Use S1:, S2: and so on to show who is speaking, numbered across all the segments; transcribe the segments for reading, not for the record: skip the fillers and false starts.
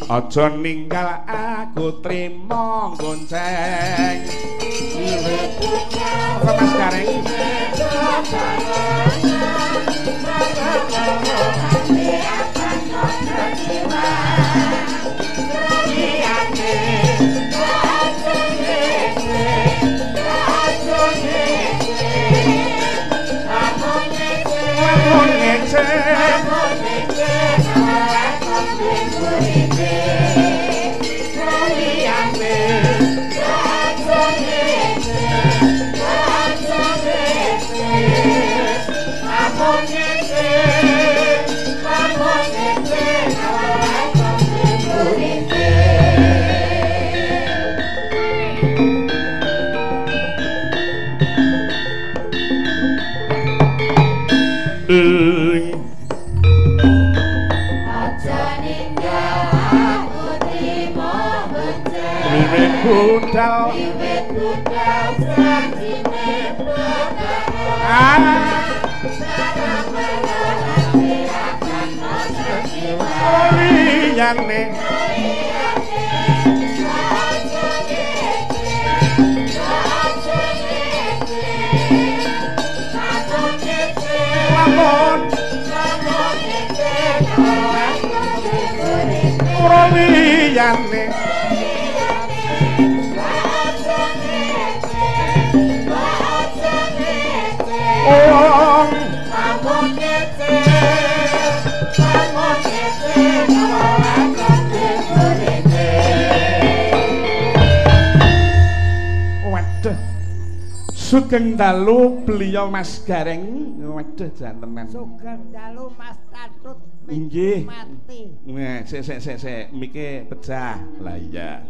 S1: Aja ninggal aku trimo gonceng. Apa Mas Gareng? Budal
S2: wiwit budal janjine bebarengan
S1: liyane lamun ora liyane. Waduh. Sugeng dalu beliau Mas Gareng. Waduh jantenan.
S3: Sugeng dalu Mas Tatut.
S1: Nggih.
S3: Mati.
S1: Nah, sik sik sik sik mike pecah. Lah iya.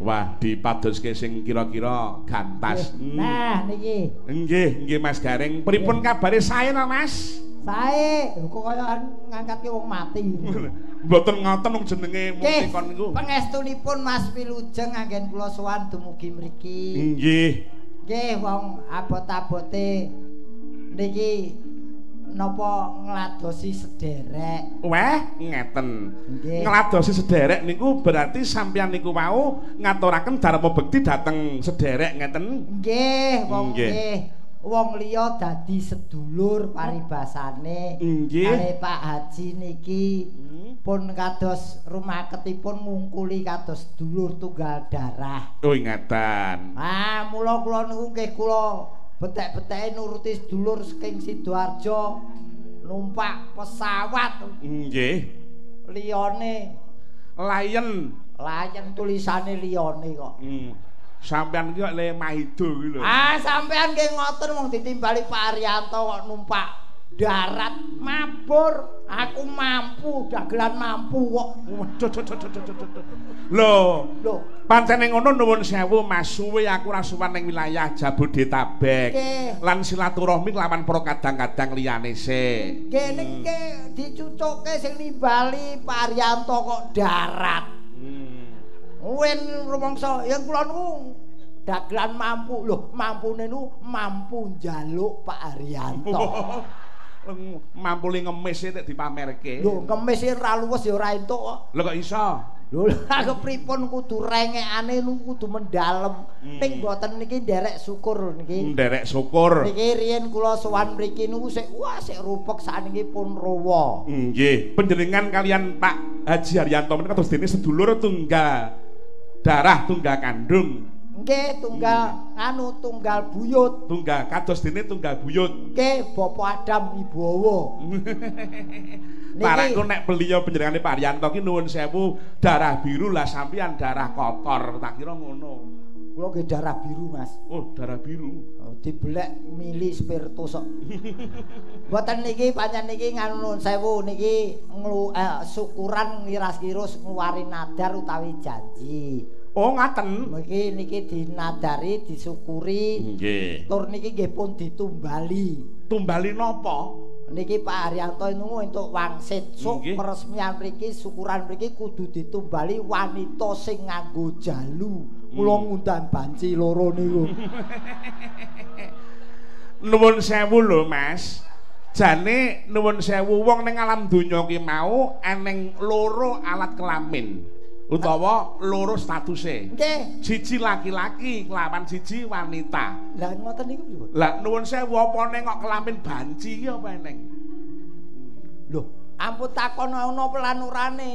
S1: Wah, dipadoske sing kira-kira gantas.
S3: Nah niki.
S1: Nggih, nggih Mas Gareng. Pripun kabare sae ta, Mas?
S3: Sae, kok kaya ngangkatke wong mati.
S1: Mboten ngoten wong jenenge mung niku.
S3: Pangestunipun Mas Wilujeng anggen kula sowan dumugi mriki.
S1: Nggih.
S3: Nggih, wong abot-abote niki napa ngladosi sederek.
S1: Weh, ngeten. Ngladosi sederek niku berarti sampeyan niku wau ngaturaken dharma bekti dhateng sederek ngeten.
S3: Nggih, wong nggih. Wong liya dadi sedulur paribasane.
S1: Nggih.
S3: Kale Pak Haji niki pun kados rumaketipun ngungkuli kados sedulur tunggal darah.
S1: Oh, ngeten.
S3: Ah, mula kula niku nggih kula betek-beteke nuruti sedulur saking Sidoarjo numpak pesawat.
S1: Nggih.
S3: Liyane
S1: Lion.
S3: Lion tulisane liyane kok.
S1: Sampeyan iki kok le maido kuwi lho.
S3: Ah, sampeyan nggih ngoten wong ditimbali Pak Haryanto kok numpak darat mabur. Aku mampu, dagelan mampu kok.
S1: Waduh. Lho,
S3: lho,
S1: pancene ngono nuwun sewu Mas, suwe aku ora sowan ning wilayah Jabodetabek. Lan silaturahmi lawan para kadang-kadang liyane sik.
S3: Nggih, niki dicucuke sing nimbali Pak Haryanto kok darat. Wen rumangsa yen kula niku dagelan mampu. Lho, mampune niku mampu njaluk Pak Haryanto.
S1: Mampu le ngemis e nek dipamerke.
S3: Lho, ngemis e ora luwes ya ora entuk kok.
S1: Lho kok iso?
S3: Lho, aku pripun kudu rengekane niku kudu mendalem. Ning mboten niki nderek syukur niki.
S1: Nderek syukur.
S3: Niki riyen kula sowan mriki niku sik wah sik rupek sakniki pun rowa.
S1: Nggih, panjenengan kalian Pak Haji Haryanto menika kados dene sedulur tunggal darah tunggal kandung.
S3: Nggih, tunggal anu tunggal buyut.
S1: Tunggal kados dene tunggal buyut.
S3: Nggih, Bapak Adam Ibu Hawa.
S1: Parakku nek beliau panjenengane Pak Haryanto ki nuwun sewu darah biru lah sampeyan darah kotor, tak kira ngono.
S3: Kula nggih darah biru, Mas.
S1: Oh, darah biru.
S3: Oh, dibelek mili spiritus kok. Mboten niki pancen niki nganu nuwun sewu niki syukuran ngiras-kirus ngluwari nadar utawi janji.
S1: Oh, ngaten.
S3: Niki niki dinadari, disyukuri.
S1: Nggih.
S3: Tur niki nggih pun ditumbali.
S1: Tumbali napa?
S3: Niki Pak Haryanto niku entuk wangsit. Sok peresmian mriki, syukuran mriki kudu ditumbali wanita sing nganggo jalu. Kula ngundang banci loro niku.
S1: Nuwun sewu lho, Mas. Jane nuwun sewu wong ning alam donya ki mau eneng loro alat kelamin utawa loro statuse.
S3: Nggih.
S1: Siji laki-laki kelawan siji wanita.
S3: Lah ngoten niku pripun?
S1: Lah nuwun sewu apa neng kok kelamin banci ki apa eneng?
S3: Lho, ampun takon ana lan orane.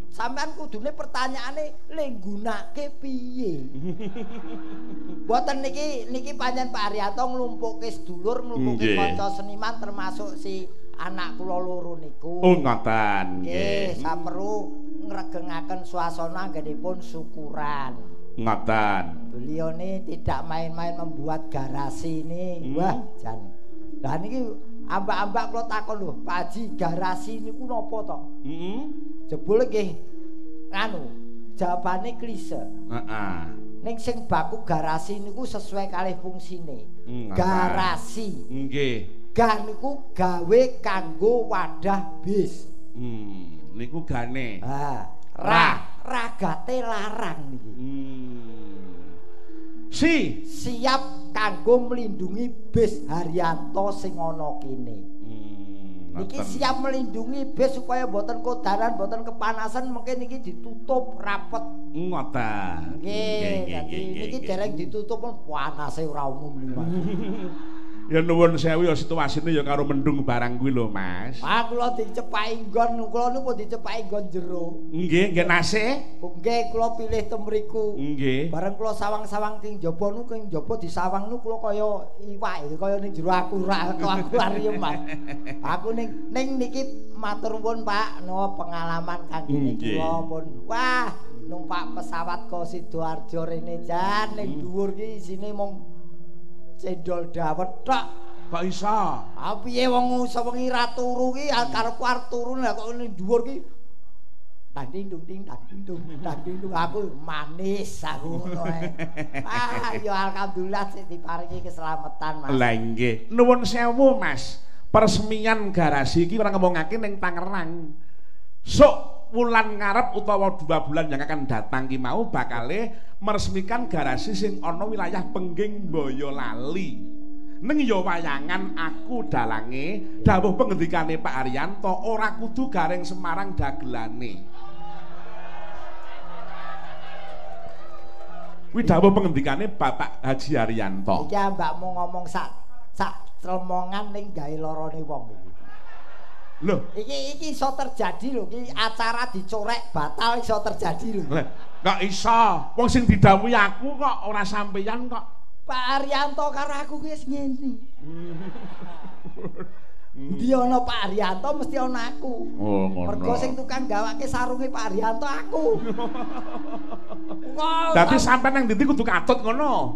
S3: Sampean kudune pertanyaane le nggunake piye? Mboten niki niki pancen Pak Haryanto nglumpukke sedulur, nglumpukke kanca seniman termasuk si anak kula loro niku.
S1: Oh ngoten.
S3: Nggih, saperlu ngregengaken suasana anggenipun syukuran.
S1: Ngoten.
S3: Beliau ini tidak main-main membuat garasi ini. Wah, jan. Lah niki ambak-ambak kula takon lho, Pak Haji, garasi niku napa to?
S1: Heeh.
S3: Jebule nggih anu, jawabane klise.
S1: Heeh.
S3: Ning sing baku garasi niku sesuai kalih fungsine. Garasi.
S1: Nggih.
S3: Ga niku gawe kanggo wadah bis.
S1: Niku gane.
S3: Ha, ra ragate larang niki.
S1: Si
S3: siap kanggo melindungi bis Haryanto sing ana kene. Niki siap melindungi bis supaya mboten kodaran, mboten kepanasan, mungkin niki ditutup rapet.
S1: Ngoten.
S3: Nggih, dadi niki dereng ditutup pun panase ora umum lho, Mas.
S1: Ya nuwun sewu ya situasine ya karo mendung barang kuwi lho, Mas.
S3: Ah kula dicepaki nggon, kula niku dicepaki nggon jero.
S1: Nggih, nggih nase.
S3: Nggih, kula pilih teng mriku.
S1: Nggih.
S3: Bareng kula sawang-sawang king jaba niku king jaba disawang niku kula kaya iwak kaya ning jero akuarium, Mas. Aku ning ning niki matur nuwun Pak, no pengalaman kangge kula pun. Wah, numpak pesawat ke Sidoarjo rene jan ning dhuwur ki isine mung cendol dawet tok.
S1: Kok iso?
S3: Ah piye wong sewengi ra turu ki karepku arep turu lah kok ning dhuwur ki dang ding ding dang ding dang ding aku manis aku ngono ae. Ah ya alhamdulillah sik diparingi keselamatan, Mas.
S1: Lah nggih. Nuwun sewu, Mas. Peresmian garasi iki ora ngomongake ning Tangerang. Sok wulan ngarep utawa 2 bulan yang akan datang ki mau bakale meresmikan garasi sing ana wilayah Pengging Boyolali. Ning ya wayangan aku dalange dawuh pengendikane Pak Haryanto ora kudu gareng Semarang dagelane. Kuwi dawuh pengendikane Bapak Haji Haryanto.
S3: Iki mbakmu ngomong sak sak clemongan ning gawe lorone wong iki.
S1: Loh,
S3: iki iki iso terjadi lho, iki acara dicorek batal iso terjadi lho.
S1: Lah, kok iso? Wong sing didhawuhi aku kok ora sampeyan kok.
S3: Pak Haryanto karo aku ki wis ngene. Ndi ana Pak Haryanto mesti ana aku.
S1: Oh, ngono.
S3: Mergo sing tukang gawake sarunge Pak Haryanto aku.
S1: Dadi sampean nang ndi kudu katut ngono.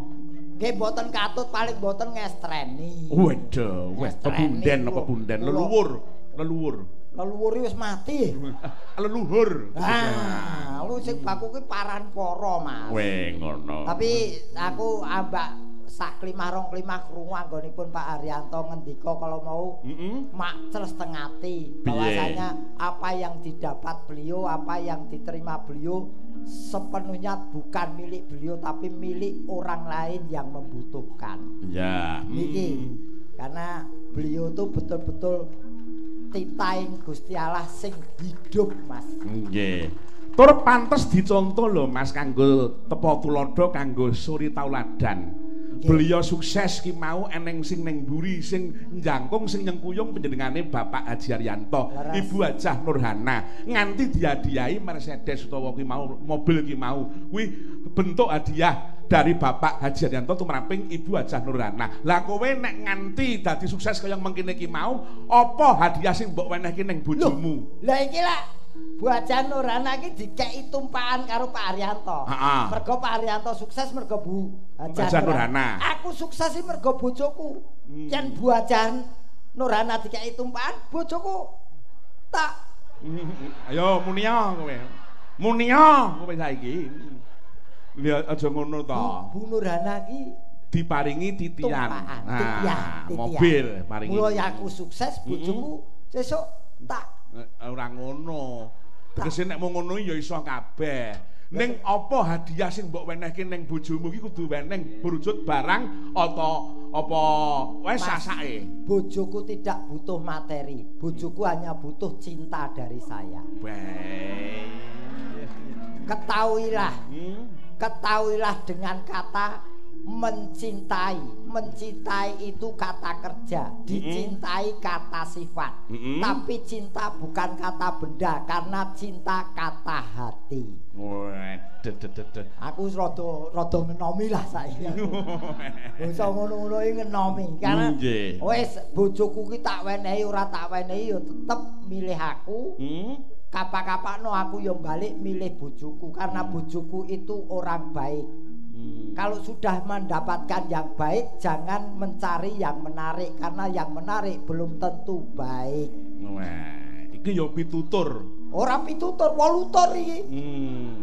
S3: Nggih mboten katut, paling mboten ngestreni.
S1: Waduh, wes pepunden apa punden leluhur. Leluhur.
S3: Leluhur wis mati.
S1: Leluhur.
S3: Ah, lu sing baku kuwi paran para, Mas.
S1: Weh, ngono.
S3: Tapi aku ambak sak klimah rong klimah krungu anggonipun Pak Haryanto ngendika kalau mau makcel setengah ati bahwasanya apa yang didapat beliau, apa yang diterima beliau sepenuhnya bukan milik beliau tapi milik orang lain yang membutuhkan.
S1: Ya.
S3: Niki karena beliau tuh betul-betul titaing Gusti Allah sing hidup, Mas.
S1: Nggih. Tur pantes dicontoh lho, Mas, kanggo tepa tuladha kanggo suri tauladan. Beliau sukses ki mau eneng sing neng mburi sing njangkung sing nyengkuyung panjenengane Bapak Haji Haryanto, Ibu Hajah Nurhana, nganti dihadiahi Mercedes utawa ki mau mobil ki mau kuwi bentuk hadiah dari Bapak Haji Haryanto tumraping Ibu Hajah Nurhana. Lah kowe nek nganti dadi sukses kaya mengkene ki mau, apa hadiah sing mbok wenehke ning bojomu?
S3: Lah iki lak Bu Hajah Nurhana iki dikeki tumpahan karo Pak Haryanto. Mergo Pak Haryanto sukses mergo Bu Hajah Nurhana. Aku sukses sih mergo bojoku. Yen Bu Hajah Nurhana dikeki tumpahan, bojoku tak.
S1: Ayo munia kowe. Munia kowe saiki. Lha aja ngono to.
S3: Bu Nurhana iki
S1: diparingi titian.
S3: Nah,
S1: mobil paringi.
S3: Mula aku sukses bojoku sesuk tak
S1: ora ngono. Tegese nek mung ngono ya iso kabeh. Ning apa hadiah sing mbok wenehke ning bojomu iki kudu weneng berwujud barang atau apa wis sasake.
S3: Bojoku tidak butuh materi, bojoku hanya butuh cinta dari saya. Ketahuilah, ketahuilah dengan kata mencintai. Mencintai itu kata kerja, dicintai kata sifat. Tapi cinta bukan kata benda, karena cinta kata hati. Aku rada ngenomi lah saiki. Basa ngono-ngono iki ngenomi. Karena wis bojoku ki tak wenehi ora tak wenehi ya tetep milih aku. Kapak-kapakno aku ya balik milih bojoku karena bojoku itu orang baik. Kalau sudah mendapatkan yang baik, jangan mencari yang menarik karena yang menarik belum tentu baik.
S1: Wah, iki ya pitutur.
S3: Ora pitutur, wolutur iki.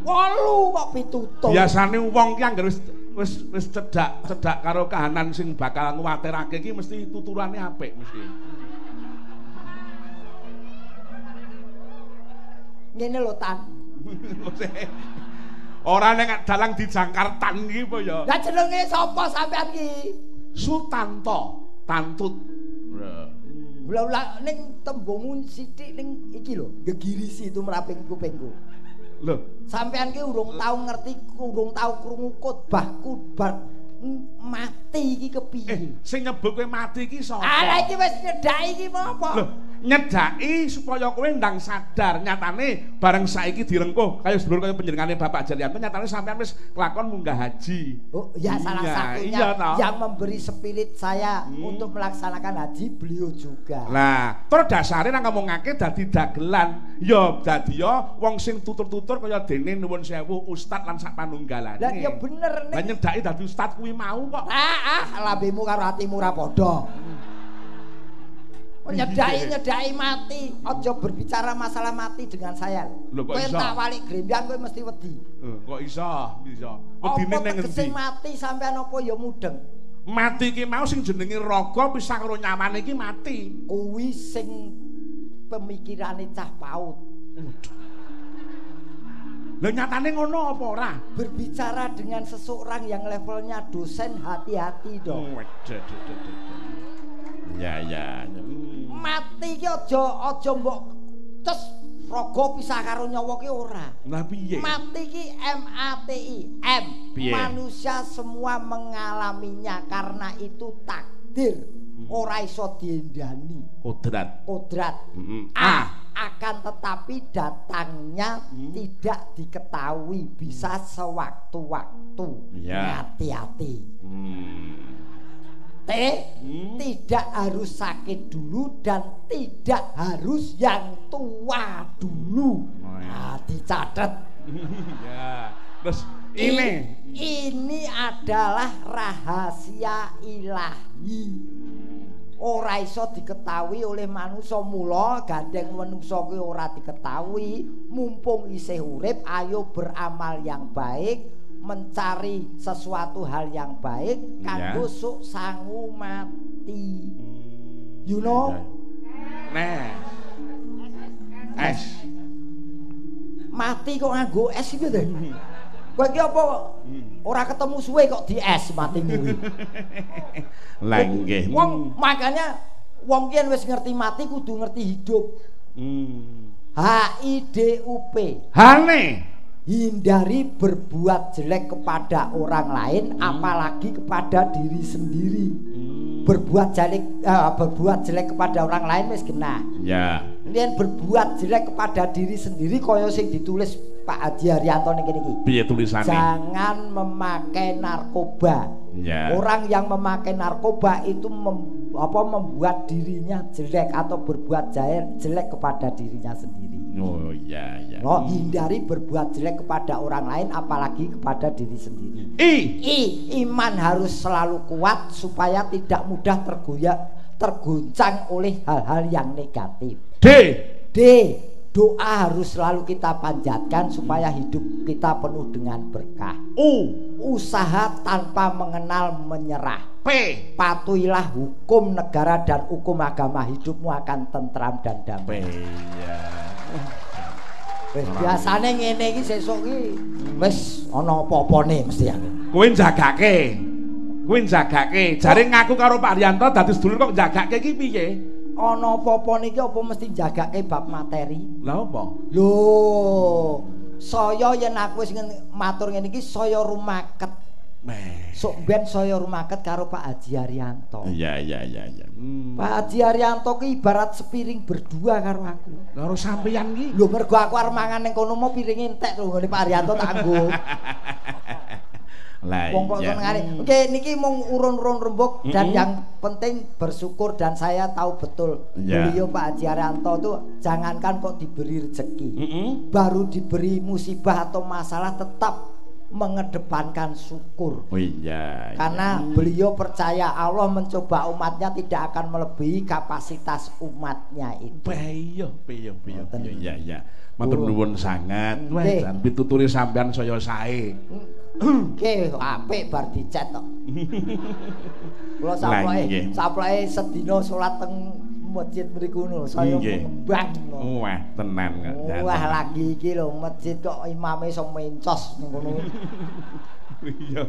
S3: Wolu kok pitutur.
S1: Biasane wong ki anggere wis wis cedhak-cedhak karo kahanan sing bakal nguwatirake iki mesti tuturane apik mesti.
S3: Ngene lho Tan.
S1: Ora nek dalang dijangkartan iki apa ya?
S3: Lah jenenge sapa sampean iki?
S1: Sutanto, Tantut.
S3: Lha lha ning tembungmu sithik ning iki lho, gegirisi tumraping kupingku.
S1: Lho,
S3: sampean ki urung tau ngerti, urung tau krungu khotbahku bar mati iki kepiye?
S1: Sing nyebut kowe mati iki sapa?
S3: Alah iki wis nyedhaki iki apa?
S1: Lho, nyedhaki supaya kowe ndang sadar nyatane bareng saiki direngkuh kaya sedulur kaya panjenengane Bapak Haryanto nyatane sampean wis kelakon munggah haji.
S3: Oh, ya salah satunya iya, yang memberi spirit saya untuk melaksanakan haji beliau juga.
S1: Lah, terus dasare nang ngomongake dadi dagelan, ya dadi ya wong sing tutur-tutur kaya dene nuwun sewu ustad lan sak panunggalane.
S3: Lah ya bener nek.
S1: Lah nyedhaki dadi ustad kuwi mau kok.
S3: Ah, lambemu karo atimu ora padha. Nyedhaki mati, aja berbicara masalah mati dengan saya.
S1: Lho kok
S3: Kowe
S1: iso?
S3: tak walik grembyang kowe mesti wedi.
S1: Kok iso? Bisa. Wedine
S3: Apa
S1: ning
S3: tegese
S1: ngendi?
S3: mati sampean apa ya mudeng?
S1: Mati ki mau sing jenenge raga pisah karo nyawane iki mati.
S3: Kuwi sing pemikirane cah PAUD.
S1: Lha nyatane ngono apa ora?
S3: Berbicara dengan seseorang yang levelnya dosen hati-hati dong.
S1: Ya ya.
S3: Mati ki aja mbok ces raga pisah karo nyawa ki ora.
S1: Lah piye?
S3: Mati ki M A T I M.
S1: Piye?
S3: Manusia semua mengalaminya karena itu takdir. Ora iso diendani.
S1: Kodrat.
S3: Kodrat.
S1: A.
S3: Akan tetapi datangnya tidak diketahui, bisa sewaktu-waktu. Hati-hati. T. Tidak harus sakit dulu dan tidak harus yang tua dulu. Nah, dicatat.
S1: Ya. Terus ini
S3: adalah rahasia ilahi. Ora iso diketahui oleh manusa, mula gandeng manungsa kuwi ora diketahui. Mumpung isih urip, ayo beramal yang baik, mencari sesuatu hal yang baik kanggo sok sangu mati. You know?
S1: Nah. S.
S3: Mati kok nganggo S iki to? Kowe iki apa ora ketemu suwe kok di S matimu kuwi.
S1: Lah nggih.
S3: Wong makanya wong ki wis ngerti mati kudu ngerti hidup. H I D U P.
S1: Hane.
S3: Hindari berbuat jelek kepada orang lain, apalagi kepada diri sendiri. Berbuat jelek kepada orang lain wis genah.
S1: Ya.
S3: Yen berbuat jelek kepada diri sendiri kaya sing ditulis Pak Haji Haryanto ning kene iki.
S1: Piye tulisane?
S3: Jangan memakai narkoba.
S1: Ya.
S3: Orang yang memakai narkoba itu membuat dirinya jelek atau berbuat jelek kepada dirinya sendiri.
S1: Oh iya iya.
S3: No, hindari berbuat jelek kepada orang lain apalagi kepada diri sendiri. I. Iman harus selalu kuat supaya tidak mudah tergoncang oleh hal-hal yang negatif.
S1: D.
S3: D. Doa harus selalu kita panjatkan supaya hidup kita penuh dengan berkah.
S1: U.
S3: Usaha tanpa mengenal menyerah.
S1: P.
S3: Patuhilah hukum negara dan hukum agama, hidupmu akan tentram dan damai.
S1: P. Ya.
S3: Wis biasane ngene iki sesuk iki wis ana apa-apane mesti aku.
S1: Kowe njagake. Kowe njagake. Jare ngaku karo Pak Haryanto dadi sedulur kok njagake iki piye?
S3: Ana apa-apane iki apa mesti njagake bab materi?
S1: Lah apa?
S3: Lho, saya yen aku wis matur ngene iki saya rumaket. Sok ben saya rumaket karo Pak Haji Haryanto.
S1: Iya iya iya iya.
S3: Pak Haji Haryanto ki ibarat sepiring berdua karo aku.
S1: Karo sampeyan ki.
S3: Lho mergo aku arep mangan ning kono mau piringe entek lho nggone Pak Haryanto tak nggo.
S1: Lah
S3: wong kok senengane. Oke niki mung urun-urun rembug dan yang penting bersyukur dan saya tahu betul beliau Pak Haji Haryanto tuh jangankan kok diberi rezeki. Baru diberi musibah atau masalah tetap mengedepankan syukur.
S1: Oh iya,
S3: karena beliau percaya Allah mencoba umatnya tidak akan melebihi kapasitas umatnya itu.
S1: Iya, iya, iya, iya, iya. Matur nuwun sangat. Wah, jan pituturi sampean saya sae.
S3: Nggih, apik bar dicet tok. Kula saploke, saploke sedina salat teng masjid mriku lho, saya mengembang.
S1: Wah, tenan kok.
S3: Wah, lagi iki lho masjid kok imame iso mencos ning kono.
S1: Iya.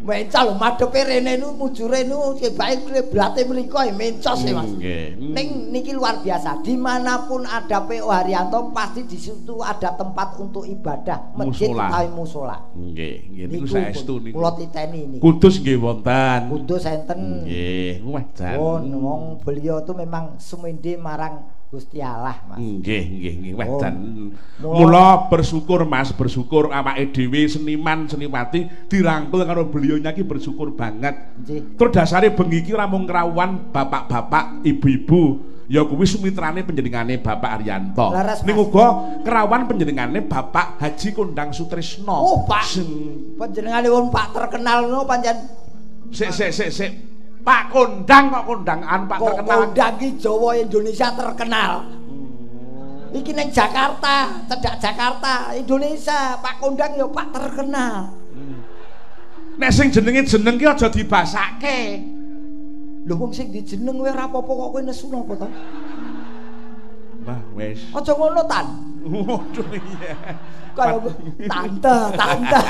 S3: Mencos lho madhepe rene nu mujure nu kebake kleblate mriku e mencos e Mas. Ning niki luar biasa. Dimanapun ada PO Haryanto pasti di situ ada tempat untuk ibadah, masjid utawi musala.
S1: Nggih, nggih niku saestu niku.
S3: Kula titeni niki.
S1: Kudus nggih wonten.
S3: Kudus enten.
S1: Nggih, wah jan.
S3: Wong beliau tuh memang sumende marang Gusti Allah, Mas.
S1: Nggih, nggih, nggih. Wah jan. Mula bersyukur Mas, bersyukur awake dhewe seniman seniwati dirangkul karo beliaunya ki bersyukur banget.
S3: Nggih.
S1: Tur dasare bengi iki ora mung krawuhan bapak-bapak, ibu-ibu, ya kuwi sumitrane panjenengane Bapak Haryanto. Ning uga krawuhan panjenengane Bapak Haji Kondang Sutrisno.
S3: Oh, Pak. Panjenengane wong Pak terkenal no pancen.
S1: Sik sik sik sik. Pak Kondang kok kondangan Pak terkenal.
S3: Kondang ki Jawa Indonesia terkenal. Iki neng Jakarta, cedak Jakarta, Indonesia, Pak Kondang ya Pak terkenal.
S1: Nek sing jenenge jeneng ki aja dibasake.
S3: Lho wong sing dijeneng kowe ora apa-apa kok kowe nesu napa to?
S1: Wah, wis.
S3: Aja ngono tan.
S1: Waduh iya.
S3: Kaya tante, tante.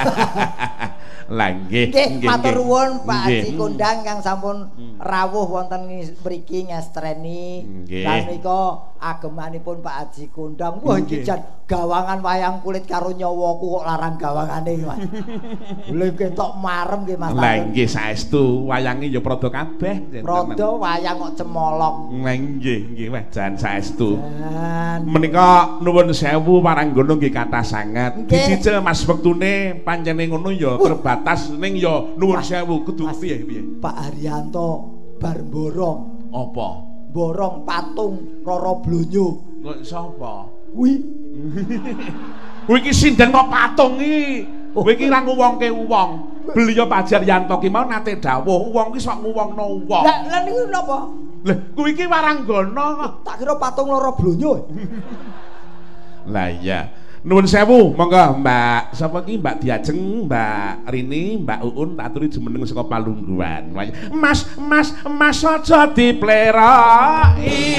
S1: Lah nggih,
S3: nggih matur nuwun Pak Haji Kondang kang sampun rawuh wonten mriki ngestreni. Lan nika agemanipun Pak Haji Kondang. Wah iki jan gawangan wayang kulit karo nyawaku kok larang gawangane iki Mas. Lha ketok marem nggih Mas.
S1: Lah nggih saestu wayange ya prada kabeh.
S3: Prada wayang kok cemolong.
S1: Lah nggih nggih wah jan saestu. Menika nuwun sewu waranggono nggih kathah sanget. Dicicil Mas wektune pancene ngono ya terbatas ning ya nuwun sewu kudu piye piye.
S3: Pak Haryanto bar borong.
S1: Apa?
S3: Borong patung Roro Blonyo.
S1: Kok sapa?
S3: Kuwi.
S1: Kuwi iki sinden kok patung iki. Kowe iki ra nguwongke wong. Beliau Pak Haryanto ki mau nate dawuh wong ki sok nguwongno wong.
S3: Lah lha niku napa?
S1: Lah kuwi iki waranggana kok.
S3: Tak kira patung Roro Blonyo.
S1: Lah iya. Nuwun sewu, monggo Mbak sapa iki Mbak Diajeng, Mbak Rini, Mbak Uun tak aturi jumeneng saka palungguhan. Mas, Mas, Mas aja dipleroki.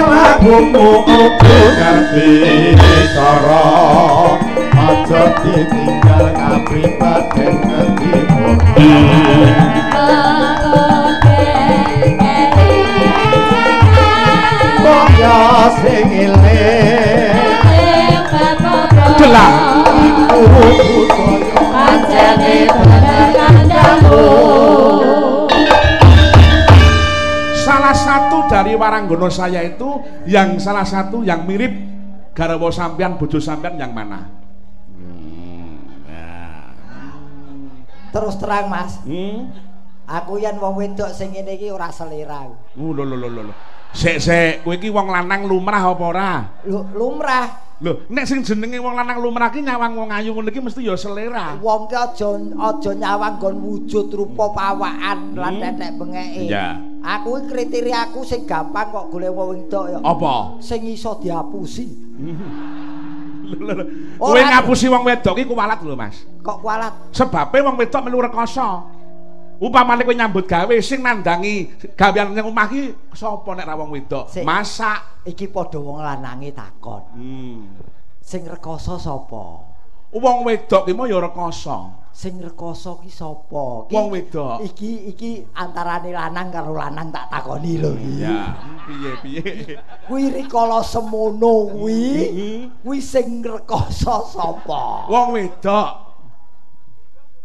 S2: Lagumu uga ngerti cara aja ditinggal kapribaden ngerti budi. Kaya sing eling
S1: Delah
S2: iku budaya
S4: pancene bener kandhamu.
S1: Salah satu dari waranggono saya itu yang salah satu yang mirip garwa sampean bojo sampean yang mana?
S3: Terus terang Mas. Aku yen wong wedok sing ngene iki ora selera.
S1: Lho lho lho lho. Sik sik, kowe iki wong lanang lumrah apa ora?
S3: Lho, lumrah.
S1: Lho, nek sing jenenge wong lanang lumrah ki nyawang wong ayu ngono iki mesti ya selera.
S3: Wong ki aja nyawang nggon wujud rupa pawakan lan tetek bengeke.
S1: Iya.
S3: Aku iki kriteria aku sing gampang kok golek wong wedok ya.
S1: Apa?
S3: Sing iso diapusi.
S1: Kowe ngapusi wong wedok iki kuwalat lho, Mas.
S3: Kok kuwalat?
S1: Sebabe wong wedok melu rekoso. Upamane kowe nyambut gawe sing nandangi gawean ning omah iki sapa nek ra wong wedok? Masak.
S3: Iki padha wong lanange takon. Sing rekoso sapa?
S1: Wong wedok ki mau ya rekoso.
S3: Sing rekoso ki sapa?
S1: Wong wedok.
S3: Iki antarane lanang karo lanang tak takoni lho iki.
S1: Ya, piye-piye.
S3: Kuwi rikala semono kuwi, kuwi sing rekoso sapa?
S1: Wong wedok.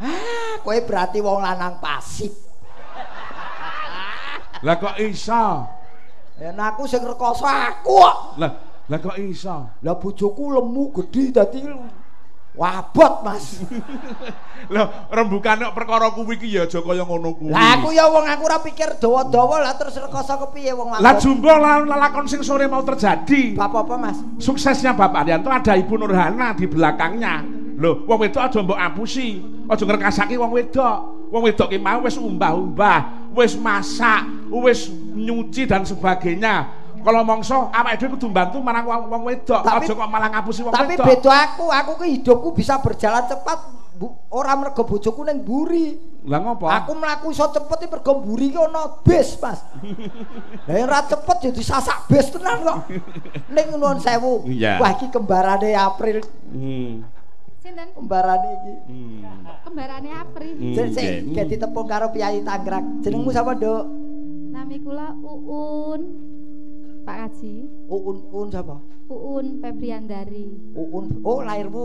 S3: Ah, kowe berarti wong lanang pasif.
S1: Lah kok iso?
S3: Ya aku sing rekoso aku kok.
S1: Lah kok iso?
S3: Lah bojoku lemu gedhi dadi wabot, Mas.
S1: Lho, rembugane kok perkara kuwi iki ya aja kaya ngono kuwi.
S3: Lah aku ya wong aku ora pikir dawa-dawa lah terus rekoso kepiye wong lanang.
S1: Lah jumbo lalakon sing sore mau terjadi.
S3: Bab apa, Mas?
S1: Suksesnya Bapak Haryanto ada Ibu Nurhana di belakangnya. Lho, wong wedok aja mbok apusi, aja ngrekasake wong wedok. Wong wedok ki mau wis umbah-umbah, wis masak, wis nyuci dan sebagainya. Kalau mongso awake dhewe kudu mbantu marang wong wedok, aja kok malah ngapusi wong wedok.
S3: Tapi beda aku ki hidupku bisa berjalan cepat ora mergo bojoku ning mburi.
S1: Lah ngopo?
S3: Aku mlaku iso cepet iki mergo mburi ki ana bis, Mas. Lah yen ora cepet ya disasak bis tenan kok. Ning nuwun sewu. Wah iki kembarane April.
S4: Sinten?
S3: Kembarane iki.
S4: Kembarane April.
S3: Sik, sik ditepung karo Piyayi Tanggrag. Jenengmu sapa, Nduk?
S4: Nami kula Uun. Pak Kaji.
S3: Uun sapa?
S4: Uun Febriandari.
S3: Uun. Oh, lahirmu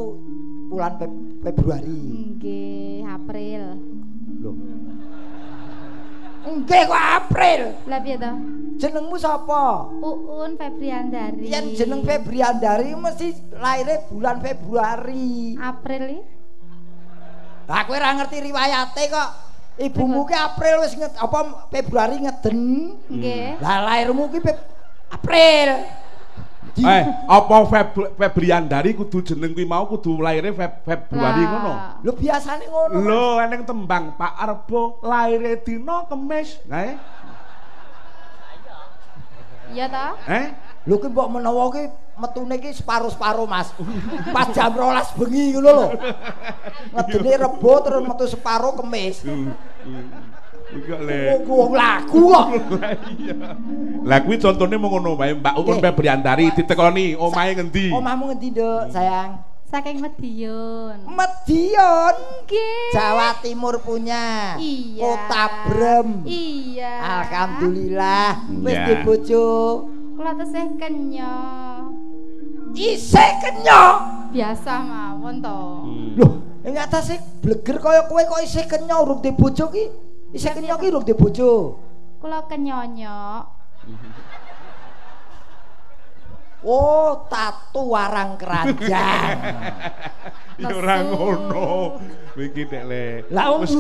S3: bulan Februari.
S4: Nggih, April.
S3: Lho. Nggih kok April.
S4: Lah piye to?
S3: Jenengmu sapa?
S4: Uun Febriandari.
S3: Yen jeneng Febriandari mesti lahire bulan Februari.
S4: April iki.
S3: Lah kowe ora ngerti riwayate kok. Ibumu ki April wis apa Februari ngeden.
S4: Nggih.
S3: Lah lahirmu ki April.
S1: Apa Febriandari kudu jeneng kuwi mau kudu lahire Februari ngono.
S3: Lho biasane ngono.
S1: Lho eneng tembang Pak Arbo lahire dina Kemis. Kae.
S4: Iya ta?
S3: Lho ki mbok menawa ki metune ki separo-separo, Mas. Pas jam 12 bengi ngono lho. Ngedene Rebo terus metu separo Kemis.
S1: Iku le.
S3: Wong lagu kok.
S1: Iya. Lah kuwi contone mung ngono wae Mbak Uun Febriandari ditekoni omahe ngendi?
S3: Omahmu ngendi, Nduk, sayang?
S4: Saking Madiun.
S3: Madiun?
S4: Nggih.
S3: Jawa Timur punya.
S4: Iya.
S3: Kota Brem.
S4: Iya.
S3: Alhamdulillah wis dibojo.
S4: Kula tesih kenya.
S3: Isih kenya?
S4: Biasa mawon to.
S3: Loh, ing atase bleger kaya kowe kok isih kenya urung dibojo ki? Isih kenya ki urung dibojo.
S4: Kula kenyonyok.
S3: Oh, tatu warang keranjang.
S1: Ya ora ngono. Iki nek le.
S3: Wis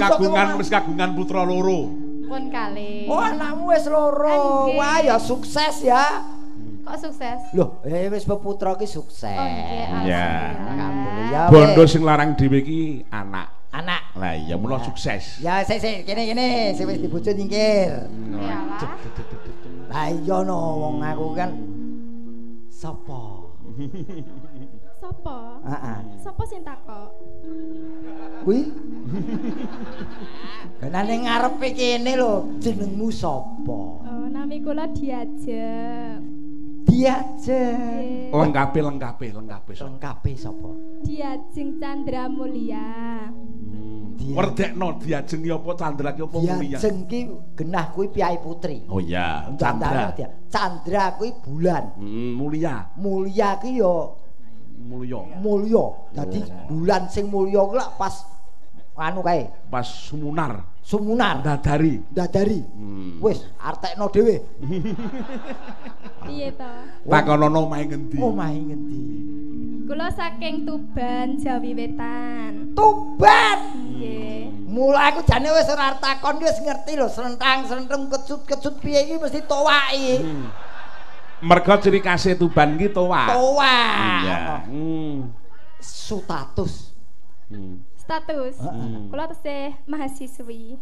S1: kagungan putra loro.
S4: Pun kalih.
S3: Oh, anakmu wis loro. Wah, ya sukses ya.
S4: Kok sukses?
S3: Loh, wis peputra ki sukses.
S4: Oh, nggih.
S1: Ya.
S3: Alhamdulillah.
S1: Bondo sing larang dhewe iki anak.
S3: Anak.
S1: Lah iya mula sukses.
S3: Ya sik sik kene-kene sing wis dibojo nyingkir. Lah iya no wong aku kan sapa?
S5: Sapa?
S3: Heeh.
S5: Sapa sing takok?
S3: Kuwi. Lah ning ngarepe kene lho, jenengmu sapa?
S5: Oh, nami kula Diajeng.
S3: Diajeng.
S1: Lengkape lengkape lengkape.
S3: Lengkape sapa?
S5: Diajeng Chandra Mulia.
S1: Werdekno Diajeng ki apa Chandra ki apa Mulia?
S3: Diajeng ki genah kuwi piyai putri.
S1: Oh iya, Chandra.
S3: Chandra kuwi bulan.
S1: Mulia.
S3: Mulia ki ya
S1: mulya.
S3: Mulya. Dadi bulan sing mulya kuwi lak pas anu kae.
S1: Pas sumunar.
S3: Sumunar.
S1: Dadari.
S3: Dadari. Wis artekno dhewe.
S5: Piye to?
S1: Takonono omahe ngendi?
S3: Omahe ngendi?
S5: Kula saking Tuban, Jawi Wetan.
S3: Tuban.
S5: Nggih.
S3: Mula aku jane wis ora takon wis ngerti lho, srentang-srenteng kecut-kecut piye iki mesti towaki.
S1: Mergo ciri khase Tuban iki towak.
S3: Towak.
S1: Iya.
S3: Status.
S5: Status. Kula tesih mahasiswi.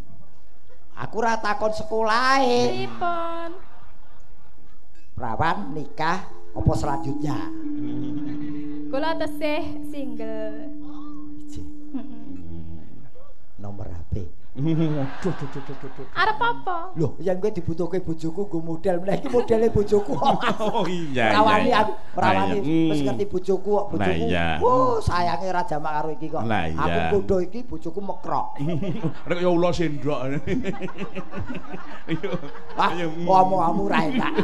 S3: Aku ora takon sekolahe.
S5: Pripun?
S3: Prawan nikah apa selanjutnya?
S5: Kula tesih single.
S3: Ije. Nomor HP.
S5: Arep apa?
S3: Loh, yen kowe dibutuhke bojoku nggo model meneh iki modele bojoku.
S1: Oh iya.
S3: Rawani aku, rawani wis ngerti bojoku kok bojoku. Oh, sayange ora jamak karo iki kok. Aku kudu iki bojoku mekrok.
S1: Rek ya ula sendok.
S3: Wah, omongmu ra enak.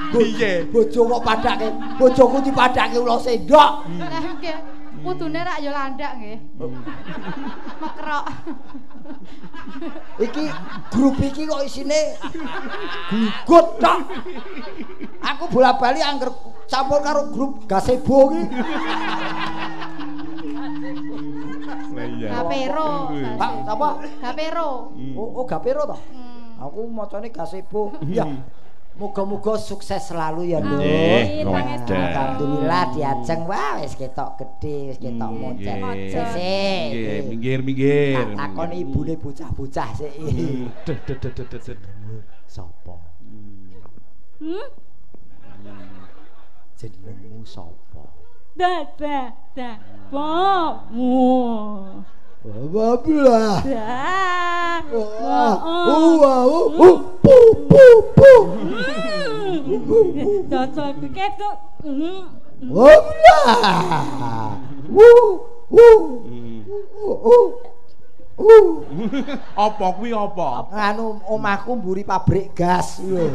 S1: Piye?
S3: Bojo kok padake, bojoku dipadake ula sendok.
S4: Lah nggih, kudune rak ya landak nggih. Mekrok.
S3: Iki grup iki kok isine glugut tok. Aku bola-bali angger campur karo grup gazebo iki.
S4: Gapero.
S3: Pak, apa?
S4: Gapero.
S3: Oh, gapero toh? Aku macane gazebo. Ya. Moga-moga sukses selalu ya, Nduk. Alhamdulillah diajeng wah wis ketok gedhe, wis ketok moncen. Sik.
S1: Nggih, minggir-minggir.
S3: Tak takoni ibune bocah-bocah sik.
S1: Duh duh duh duh.
S3: Sapa?
S5: Hmm?
S3: Jenengmu sapa?
S5: Da da da. Bo.
S3: Wa bla.
S5: Wa.
S3: Wa u pu pu pu.
S5: Cocok ketok.
S3: Wa bla. Wu wu. U.
S1: Apa kuwi apa?
S3: Anu omahku mburi pabrik gas lho.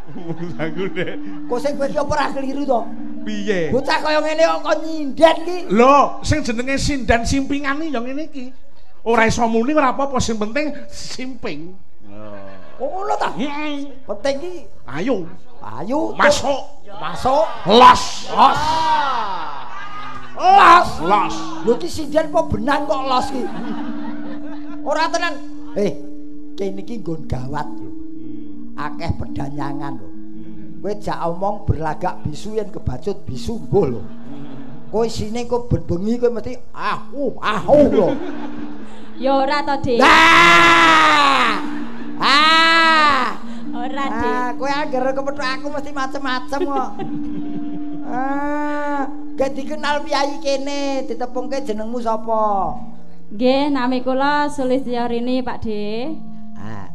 S3: Kok sing kowe iki apa ora keliru to?
S1: Piye?
S3: Bocah kaya ngene kok kon nyinden iki.
S1: Lho, sing jenenge sinden simpingan iki ya ngene iki. Ora iso muni ora apa-apa, sing penting simping.
S3: Oh ngono ta?
S1: Heeh.
S3: Penting iki
S1: ayo.
S3: Ayo
S1: masuk.
S3: Masuk.
S1: Los.
S3: Los. Los.
S1: Los.
S3: Lho iki sinden apa benang kok los iki? Ora tenan. Kene iki nggon gawat lho. Akeh pedanyangan lho. Kowe jak omong berlagak bisu yen kebacut bisu mbuh lho. Kowe isine kok ben bengi kowe mesti ahu lho.
S5: Ya ora to, Dik.
S3: Ah.
S5: Ora, Dik.
S3: Kowe anggere kepethuk aku mesti macem-macem kok. Ah, gak dikenal piyayi kene, ditepungke jenengmu sapa?
S5: Nggih, nami kula Sulistyorini, Pak De.
S3: Ah.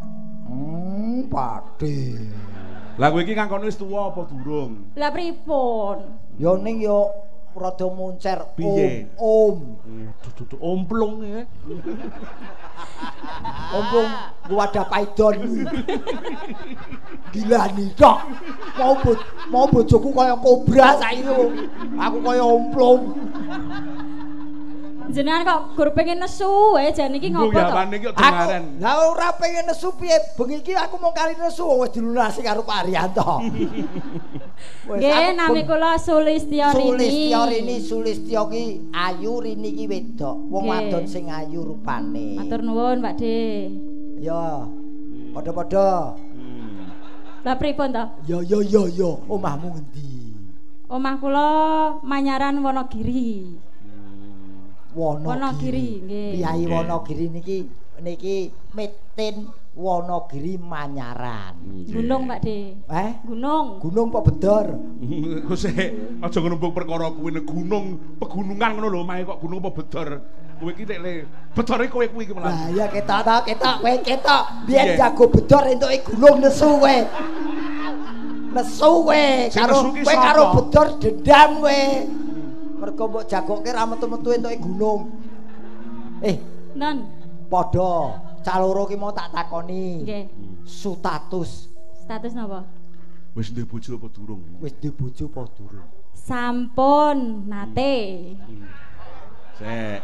S3: Pak De.
S1: Lah kowe iki ngangkon wis tuwa apa durung?
S5: Lah pripun?
S3: Ya ning ya rada moncer.
S1: Piye?
S3: Om.
S1: Dudu omplung ya.
S3: Omplung wadah paidon. Gila nih tok. Mau bojoku kaya kobra saiki. Aku kaya omplung.
S5: Jenengan kok gur pengen nesu wae jan iki ngopo to?
S3: Aku lah ora pengen nesu piye, bengi iki aku mung kali nesu wis dilunasi karo Pak Haryanto.
S5: Nggih, nami kula Sulistyorini.
S3: Sulistyorini, Sulistyo ki ayu, Rini ki wedok, wong wadon sing ayu rupane.
S5: Matur nuwun, Pak De.
S3: Ya. Padha-padha.
S5: Lah pripun to?
S3: Ya ya ya ya, omahmu ngendi?
S5: Omah kula Manyaran Wonogiri. Wonogiri nggih.
S3: Priyayi Wonogiri niki metin Wonogiri Manyaran.
S5: Gunung Pak De. Gunung.
S3: Gunung apa bedor?
S1: Kok sik aja ngrumbung perkara kuwi gunung, pegunungan ngono lho omahe kok gunung apa bedor. Kowe iki nek le bedore kowe kuwi iki malah.
S3: Lah iya ketok to, ketok kowe ketok. Biyen jago bedor entuke gunung nesu kowe. Nesu kowe karo kowe karo bedor dendam kowe. Mergo mbok jagoke ra metu-metu entuke gunung.
S5: Non.
S3: Padha, cah loro ki mau tak takoni.
S5: Nggih.
S3: Status.
S5: Status napa?
S1: Wis duwe bojo apa durung?
S3: Wis duwe bojo apa durung?
S5: Sampun nate.
S1: Sek.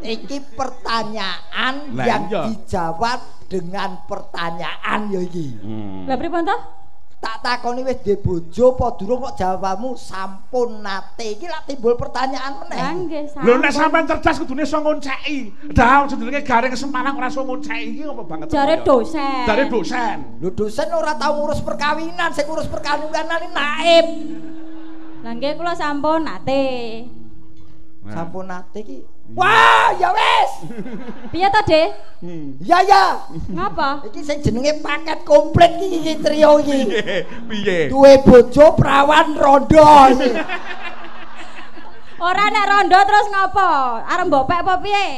S3: Iki pertanyaan
S1: lah,
S3: yang
S1: iya.
S3: Dijawab dengan pertanyaan ya iki.
S5: Lah pripun to?
S3: Tak takoni wis duwe bojo apa durung kok jawabmu sampun nate. Iki lak timbul pertanyaan meneh.
S5: Lah nggih sampun.
S1: Lho nek sampean cerdas kudune iso ngonceki. Dah jenenge Gareng Semarang ora iso ngonceki iki apa banget.
S5: Jare dosen.
S1: Jare dosen.
S3: Lho dosen ora tau ngurus perkawinan, sing ngurus perkawinan iki naib.
S5: Lah nggih kula sampun nate.
S3: Sampun nate iki. Wah, ya wis.
S5: Piye to, De?
S3: Ya ya.
S5: Ngapa?
S3: Iki sing jenenge paket komplit iki iki trio iki.
S1: Piye?
S3: Duwe bojo prawan rondo iki.
S5: Ora nek rondo terus ngapa? Arep mbok pek apa piye?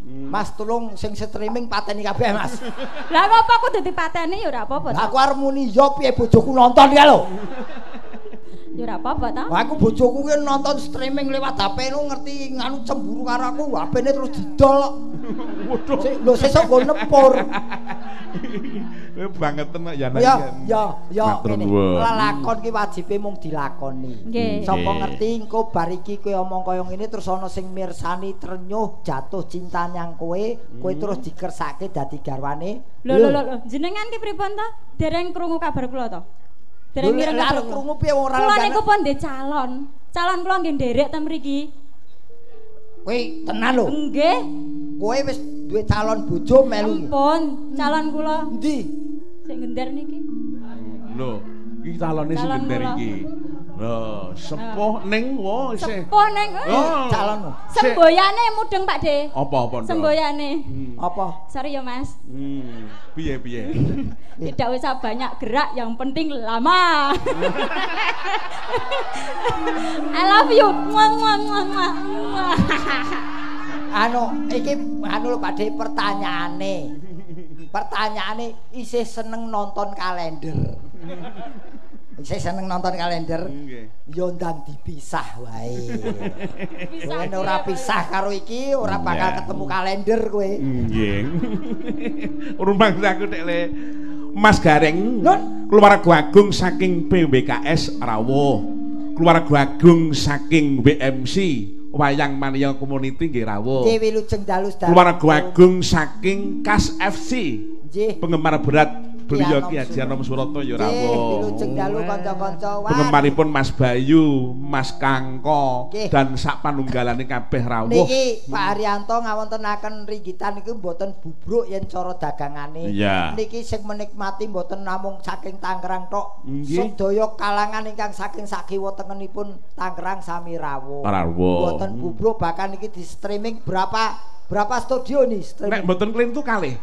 S3: Mas tulung sing streaming pateni kabeh, Mas.
S5: Lah ngapa kudu dipateni ya ora apa-apa.
S3: Lah aku arep muni ya piye bojoku nonton ya lho.
S5: Ya ora apa-apa ta?
S3: Lah aku bojoku ki nonton streaming lewat HP lu ngerti nganu cemburu karo aku, HP-ne terus didol kok.
S1: Waduh.
S3: Lho sesuk nggo nepur.
S1: Kowe bangeten kok ya nek.
S3: Ya ya ya ngene. Lelakon ki wajibe mung dilakoni. Sapa ngerti engko bar iki kowe omong kaya ngene terus ana sing mirsani trenyuh jatuh cinta nyang kowe, kowe terus dikersake dadi garwane.
S5: Lho lho lho, jenengan ki pripun ta? Dereng krungu kabar kula to? Dereng mireng
S3: kabar krungu piye wong ora
S5: kula niku pun ndek calon. Calon kula nggih nderek ten mriki.
S3: Kowe tenan lho?
S5: Nggih.
S3: Kowe wis duwe calon bojo melu.
S5: Ampun, calon kula.
S3: Endi?
S5: Sing gender niki.
S1: Lho, iki calone sing gender iki. Lho, sepuh ning wo isih.
S5: Sepuh ning
S3: calonmu.
S5: Semboyane mudeng Pak De.
S1: Apa-apa?
S5: Semboyane.
S3: Apa?
S5: Sorry ya Mas.
S1: Piye piye?
S5: Tidak usah banyak gerak, yang penting lama. I love you. Muah muah muah muah.
S3: Anu iki anu lho Pak De pertanyaane. Pertanyaane isih seneng nonton kalender. Isih seneng nonton kalender.
S1: Nggih.
S3: Ya ndang dipisah wae. Kowe ora pisah karo iki ora bakal ketemu kalender kowe.
S1: Nggih. Rumangsaku tek le Mas Gareng.
S3: Nun.
S1: Keluarga agung saking PWKS rawuh. Keluarga agung saking WMC Wayang Mania Community nggih rawuh.
S3: Nggih wilujeng dalu sedaya.
S1: Keluarga agung saking Kas FC.
S3: Nggih.
S1: Penggemar berat beliau Ki Haji Anom Suroto ya rawuh.
S3: Wilujeng dalu kanca-kanca.
S1: Penggemaripun Mas Bayu, Mas Kangko dan sak panunggalane kabeh rawuh.
S3: Niki Pak Haryanto ngawontenaken ringgitan niku mboten bubruk yen cara dagangane. Niki sing menikmati mboten namung saking Tangerang tok. Sedaya kalangan ingkang saking sakiwa tengenipun Tangerang sami rawuh. Mboten bubruk bahkan niki di streaming berapa studio nih streaming.
S1: Nek mboten klintu kalih.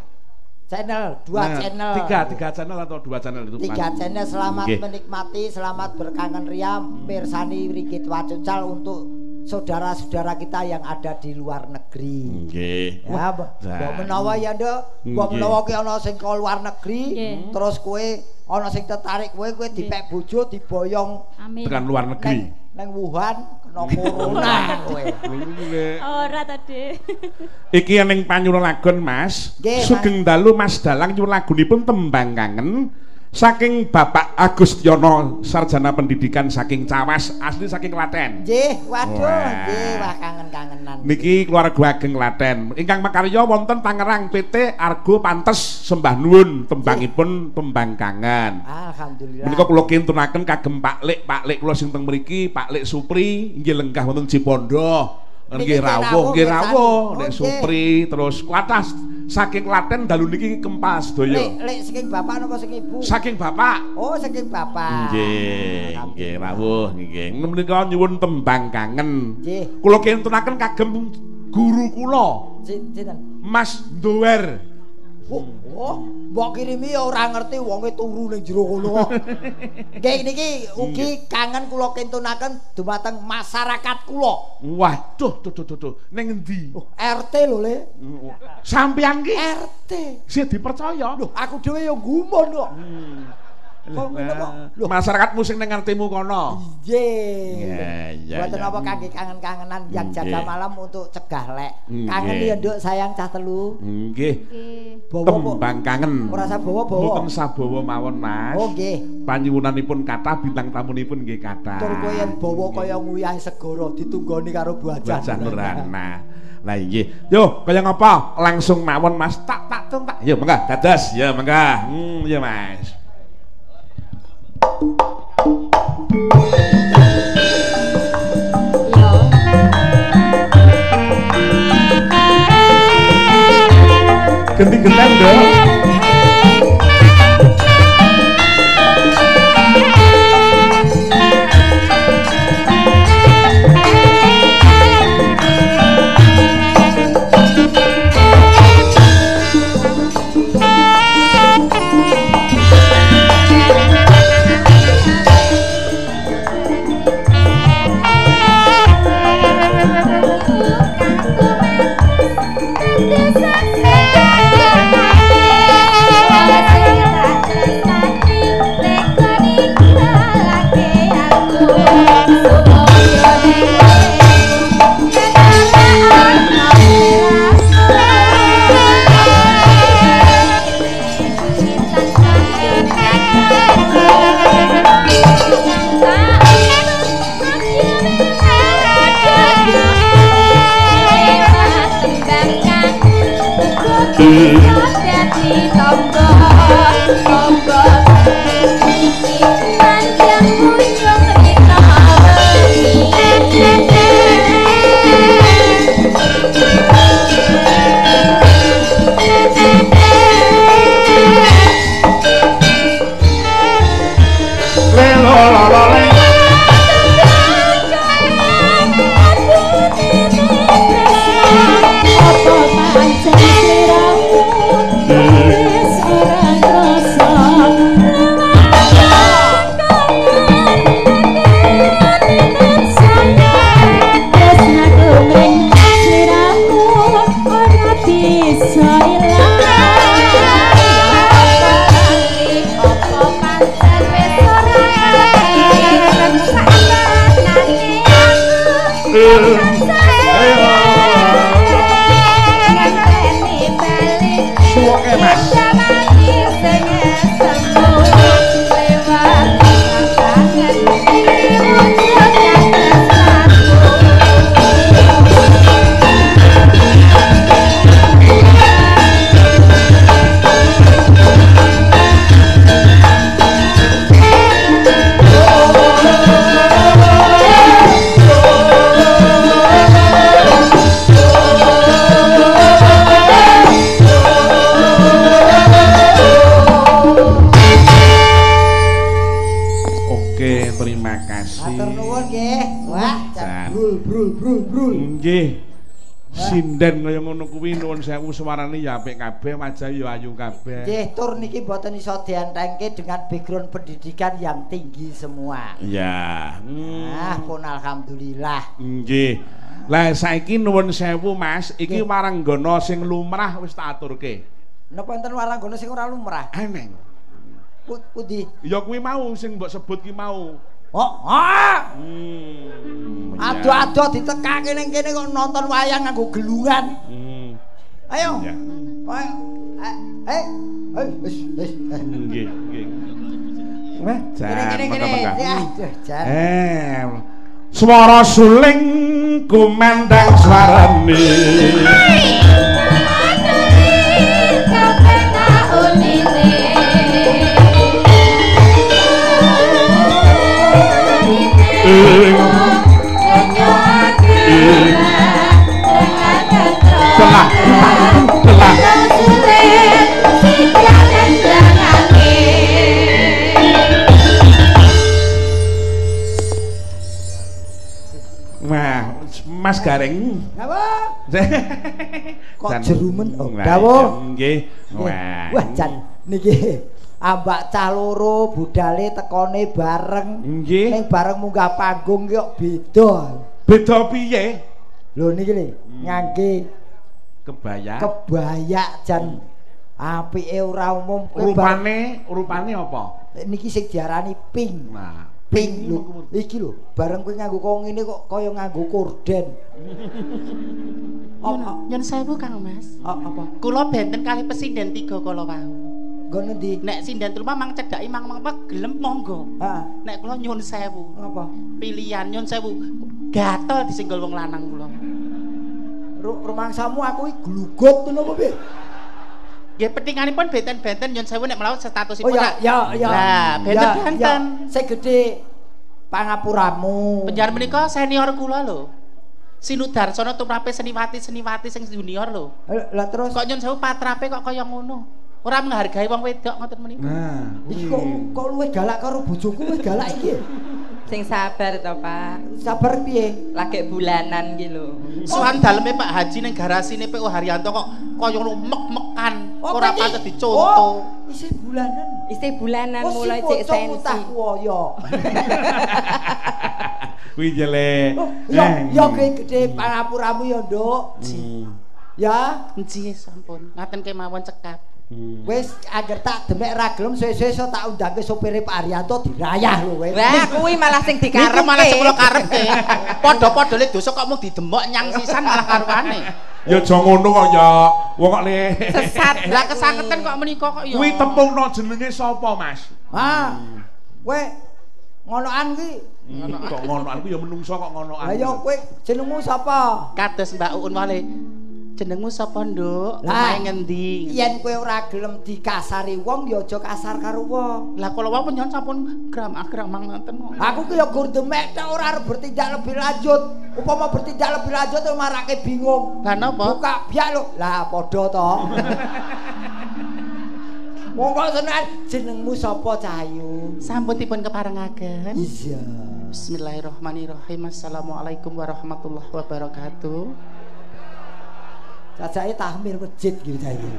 S3: Channel, dua channel.
S1: Tiga channel atau dua channel itu.
S3: Tiga channel. Selamat menikmati, selamat berkangen ria, mirsani Ringgit Wacucal untuk saudara-saudara kita yang ada di luar negeri.
S1: Nggih.
S3: Ya, mbok menawa ya, Nduk, mbok menawa ki ana sing ke luar negeri, terus kowe ana sing tertarik kowe kowe dipek bojo diboyong
S1: tekan luar negeri.
S3: Neng Wuhan kena corona kowe.
S5: Ora ta, Dik.
S1: Iki ning panyuwun lagon, Mas. Sugeng dalu Mas Dalang nyuwun lagunipun tembang kangen saking Bapak Agustiono, sarjana pendidikan saking Cawas, asli saking Klaten.
S3: Nggih, waduh, nggih, wah kangen-kangenan.
S1: Niki keluarga ageng Klaten. Ingkang makarya wonten Tangerang PT Argo Pantes sembah nuwun tembangipun tembang kangen.
S3: Alhamdulillah.
S1: Menika kula kintunaken kagem Pak Lik, Pak Lik kula sing teng mriki, Pak Lik Supri nggih lenggah wonten Cipondo. Nggih rawuh, nggih rawuh, Nek Supri terus kathah saking Klaten dalu niki kempal sedaya.
S3: Lek, lek saking bapak napa saking ibu?
S1: Saking bapak.
S3: Oh, saking bapak.
S1: Nggih, nggih rawuh nggih. Menika nyuwun tembang kangen.
S3: Nggih.
S1: Kula kintunaken kagem guru kula.
S3: Sinten?
S1: Mas Dower.
S3: Oh, mbok kirimi ya ora ngerti wonge turu ning jero kono. Nggih niki ugi kangen kula kintunaken dumateng masyarakat kula.
S1: Waduh, duh duh duh. Ning endi?
S3: Oh, RT lho, Le.
S1: Sampeyan ki
S3: RT.
S1: Sing dipercaya.
S3: Lho, aku dhewe ya gumun kok. Kok ngono kok. Lho,
S1: masyarakatmu sing ning ngertimu kono.
S3: Nggih. Mboten apa kangge kangen-kangenan yang jaga malam untuk cegah lek. Kangen ya, Nduk, sayang cah telu.
S1: Nggih. Tembang kangen.
S3: Ora sabawa-bawa.
S1: Mboten sabawa mawon, Mas.
S3: Oh, nggih.
S1: Panyuwunanipun kathah, bintang tamunipun nggih kathah.
S3: Tur kowe yen bawa kaya nguyah segara ditunggoni karo Bu Hajah
S1: Nurana. Lah nggih. Yo, kaya ngapa? Langsung mawon, Mas. Tak tak tung tak. Yo, mangga dados. Ya, mangga. Ya, Mas. Genti-genten, Nduk.
S5: Pancen sliramu wis ora krasa.
S1: Suwoke Mas. Oke, terima kasih.
S3: Matur nuwun nggih. Wah, brul brul brul brul.
S1: Nggih. Sinden kaya ngono kuwi nuwun sewu suarane ya apik kabeh, wajah ya ayu kabeh.
S3: Nggih, tur niki mboten iso dientengke dengan background pendidikan yang tinggi semua.
S1: Iya.
S3: Ah, pun alhamdulillah.
S1: Nggih. Lah saiki nuwun sewu Mas, iki waranggana sing lumrah wis tak aturke.
S3: Napa enten waranggana sing ora lumrah?
S1: Eneng.
S3: Pundi?
S1: Ya kuwi mau sing mbok sebut ki mau.
S3: Oh, ah. Adoh-adoh ditekake ning kene kok nonton wayang nganggo gelungan. Ayo. Ayo. Wis, wis.
S1: Nggih, nggih. Wah, jan.
S3: Kene. Jan.
S1: Swara suling kumandang swarane. Telah, telah. Wah, Mas Gareng.
S3: Apa? Kok jerumen? Oh, dawuh.
S1: Nggih. Wah.
S3: Wah, jan niki ambak cah loro budale tekone bareng.
S1: Nggih.
S3: Ning bareng munggah panggung ki kok beda.
S1: Beda piye?
S3: Lho niki lho, ngangge
S1: kebaya.
S3: Kebaya jan apike ora umum.
S1: Rupane, rupane apa?
S3: Niki sing diarani pink.
S1: Nah,
S3: pink lho. Iki lho, bareng kowe nganggo kok ngene kok kaya nganggo korden.
S6: Nyun sewu Kang Mas.
S3: Apa?
S6: Kula benten kalih pesinden 3 kala wau.
S3: Nggon endi?
S6: Nek sinden telu mang cedhaki mang gelem monggo.
S3: Heeh.
S6: Nek kula nyun sewu.
S3: Apa?
S6: Pilihan nyun sewu. Gatel disenggol wong lanang kula.
S3: Rumangsamu aku iki glugut ngono apa piye?
S6: Nggih petinganipun benten-benten nyun sewu nek mlaut statusipun.
S3: Oh ya ya ya.
S6: Lah, benten-benten.
S3: Sing gedhe pangapuramu.
S6: Panjenengan menika senior kula lho. Sinudarsana tumrape seniwati-seniwati sing junior lho.
S3: Lah terus
S6: kok nyun sewu patrape kok kaya ngono. Ora menghargai wong wedok ngoten menika.
S1: Nah,
S3: iki kok luwih galak karo bojoku, luwih galak iki.
S7: Sing sabar to, Pak.
S3: Sabar piye?
S7: Lagi bulanan iki lho.
S6: Sowan daleme Pak Haji ning garasine PU Haryanto kok kaya ngono mek-mekan, ora patut dicontoh.
S3: Oh, isih bulanan.
S7: Isih bulanan mulai cek sensi.
S1: Kuwi jelek.
S3: Ya ya gedhe pangapuramu ya, Nduk. Ya,
S6: nggih sampun. Ngaten kemawon cekap.
S3: Wis angger tak demek ra gelem suwe-suwe iso tak undangke sopire Pak Haryanto dirayah lho kowe.
S7: Lah kuwi malah sing dikarepke.
S6: Iku malah sing kula karepke. Padha-padha le dosa kok mung didemok nyang sisan malah karuane.
S1: Ya aja ngono kok ya. Wong kok le
S7: sesat.
S6: Lah kesangeten kok menika kok ya.
S1: Kuwi tepungno jenenge sapa, Mas?
S3: Ha. Kowe ngonoan ki.
S1: Kok ngonoan ku ya menungso kok ngonoan.
S3: Lah ya kowe jenengmu sapa?
S6: Kados Mbak Uun wale. Jenengmu sapa, Nduk? Omahe ngendi?
S3: Yen kowe ora gelem dikasari wong ya aja kasar karo wong.
S6: Lah kula wau panjenengan sampun gramang-gramang ngoten kok.
S3: Aku ki ya gur demek tok ora arep bertindak lebih lanjut. Upama bertindak lebih lanjut marake bingung.
S6: Lah napa?
S3: Buka biak lho. Lah padha to. Wong kok seneng jenengmu sapa Cahayu?
S6: Sampun dipun keparengaken.
S3: Iya.
S6: Bismillahirrahmanirrahim. Assalamualaikum warahmatullahi wabarakatuh.
S3: Jajake tahmir masjid iki cah iki.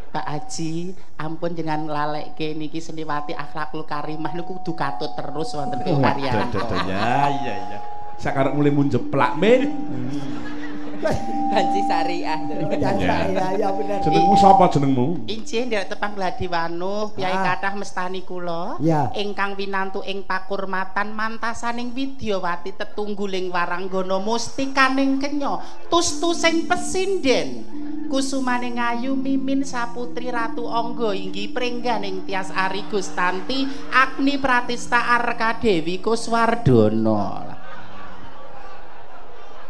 S6: Pak Haji, ampun jenengan lalekke niki seniwati akhlakul karimah niku kudu katut terus wonten PU Haryanto.
S1: Ya iya iya. Sakarep mulai munjeplak men.
S7: Banci syariah.
S3: Ya bener.
S1: Jenengmu sapa jenengmu?
S6: Injih nderek tepang gladi wanuh, piyai kathah mestani kula ingkang winantu ing pakurmatan mantasaning widyawati tetungguling waranggana mustikaning kenya tustusing pesinden kusumaning ayu mimin saputri Ratu Angga inggih prengganing Tias Ari Gustanti Agni Pratista Arka Dewi Kuswardana.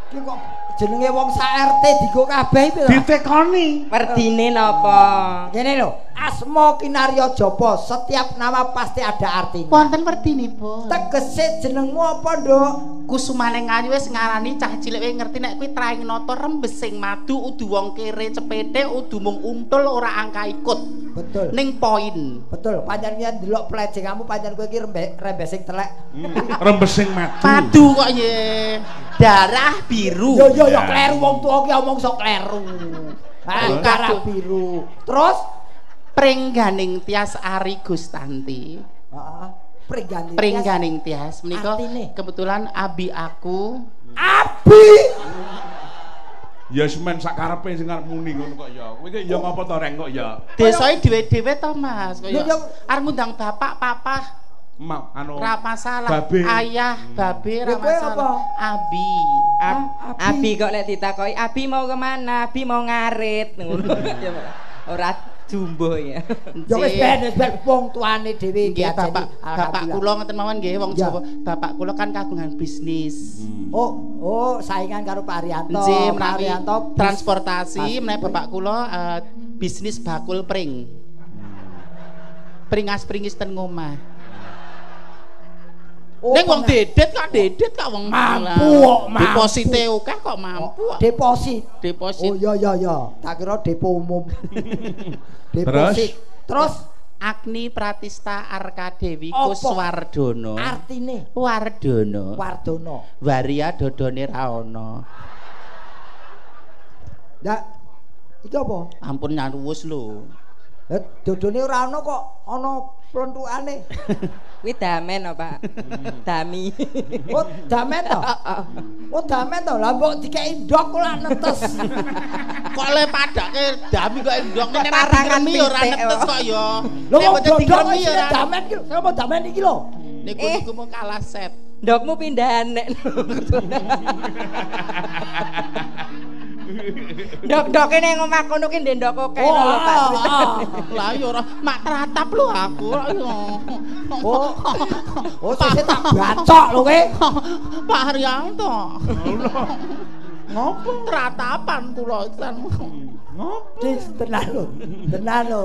S3: Ki kok jenenge wong sak RT digo kabeh iki lho.
S1: Ditekoni.
S7: Werdine napa?
S3: Ngene lho, asma kinarya japa, setiap nama pasti ada artinya.
S6: Wonten werdinipun.
S3: Tegese jenengmu apa, Nduk?
S6: Kusumaning ayu wis ngarani cah cilik wis ngerti nek kuwi traing nata rembesing madu udu wong kere cepete udu mung untul ora angka ikut.
S3: Betul.
S6: Ning poin.
S3: Betul, pancen ndelok plejengamu pancen kowe iki rembesing telek.
S1: Rembesing madu.
S6: Madu kok ye. Darah biru.
S3: Yo yo yo kleru wong tuwa ki omong sok kleru. Ha, darah biru. Terus
S6: prengganing Tias Ari Gustanti.
S3: Heeh. Prengganing.
S6: Prengganing Tias menika kebetulan abi aku.
S3: Abi.
S1: Ya semen sak karepe sing arep muni ngono kok ya. Kowe iki ya ngopo to reng kok ya.
S6: Desae dhewe-dhewe to Mas. Kaya arep ngundang bapak, papah.
S1: Ma, anu
S6: ra masalah.
S1: Babe.
S6: Ayah, babe ra
S3: Lha kowe
S6: masalah.
S3: apa?
S6: Abi.
S7: Abi kok nek ditakoki, Abi mau kemana? Abi mau ngarit ngono. Ora jumbo ya.
S3: Ya wis ben wong tuane dhewe
S6: Nggih, bapak bapak kula ngoten mawon nggih wong
S3: Ya.
S6: Jawa. Bapak kula kan kagungan bisnis.
S3: Oh, oh saingan karo Pak Haryanto.
S6: Nggih,
S3: Pak
S6: menawi
S3: Haryanto
S6: transportasi, menawi bapak kula bisnis bakul pring. Pringas-pringis ten ngomah.
S3: Oh,
S6: Ning wong dedet kok dedet kok wong
S3: Mampu kok, mampu.
S6: Deposite akeh kok mampu. kok.
S3: Deposit.
S6: Deposit.
S3: Oh iya iya iya, tak kira depo umum. Deposit. Terus
S6: Agni Pratista Arka Dewi
S3: Apa?
S6: Kuswardono.
S3: Artine
S6: Wardono.
S3: Wardono.
S6: Waria dodone ra ono.
S3: Lah iki apa?
S6: Ampun nyaruwus lho.
S3: Lah dodone ora ono kok ana plentukane.
S7: Kuwi damen kok, Pak. Dami.
S3: Oh, damen to? Oh, damen to. Lah mbok dikeki ndok kok lak netes.
S6: Kok le padake dami kok ndok nek ora
S7: Parangan
S6: dikremi ora
S7: pitik,
S6: netes kok ya.
S3: Lho
S6: Nek
S3: wong
S6: mboten
S3: dodok
S6: dikremi
S3: isine
S6: ora.
S3: damen iki lho. Sapa damen iki lho?
S6: Niku niku mung kalah set.
S7: Ndokmu pindahan nek. Ndok-ndoke ning omah kono ki ndek ndok akeh lho, Pak.
S6: Lah ya ora mak teratap lho aku.
S3: Oh. Oh, sesuk tak bacok lho kowe.
S6: Pak Haryanto. Ngopo teratapan kula san.
S1: Ngopo?
S3: Dis tenan lho. Tenan lho.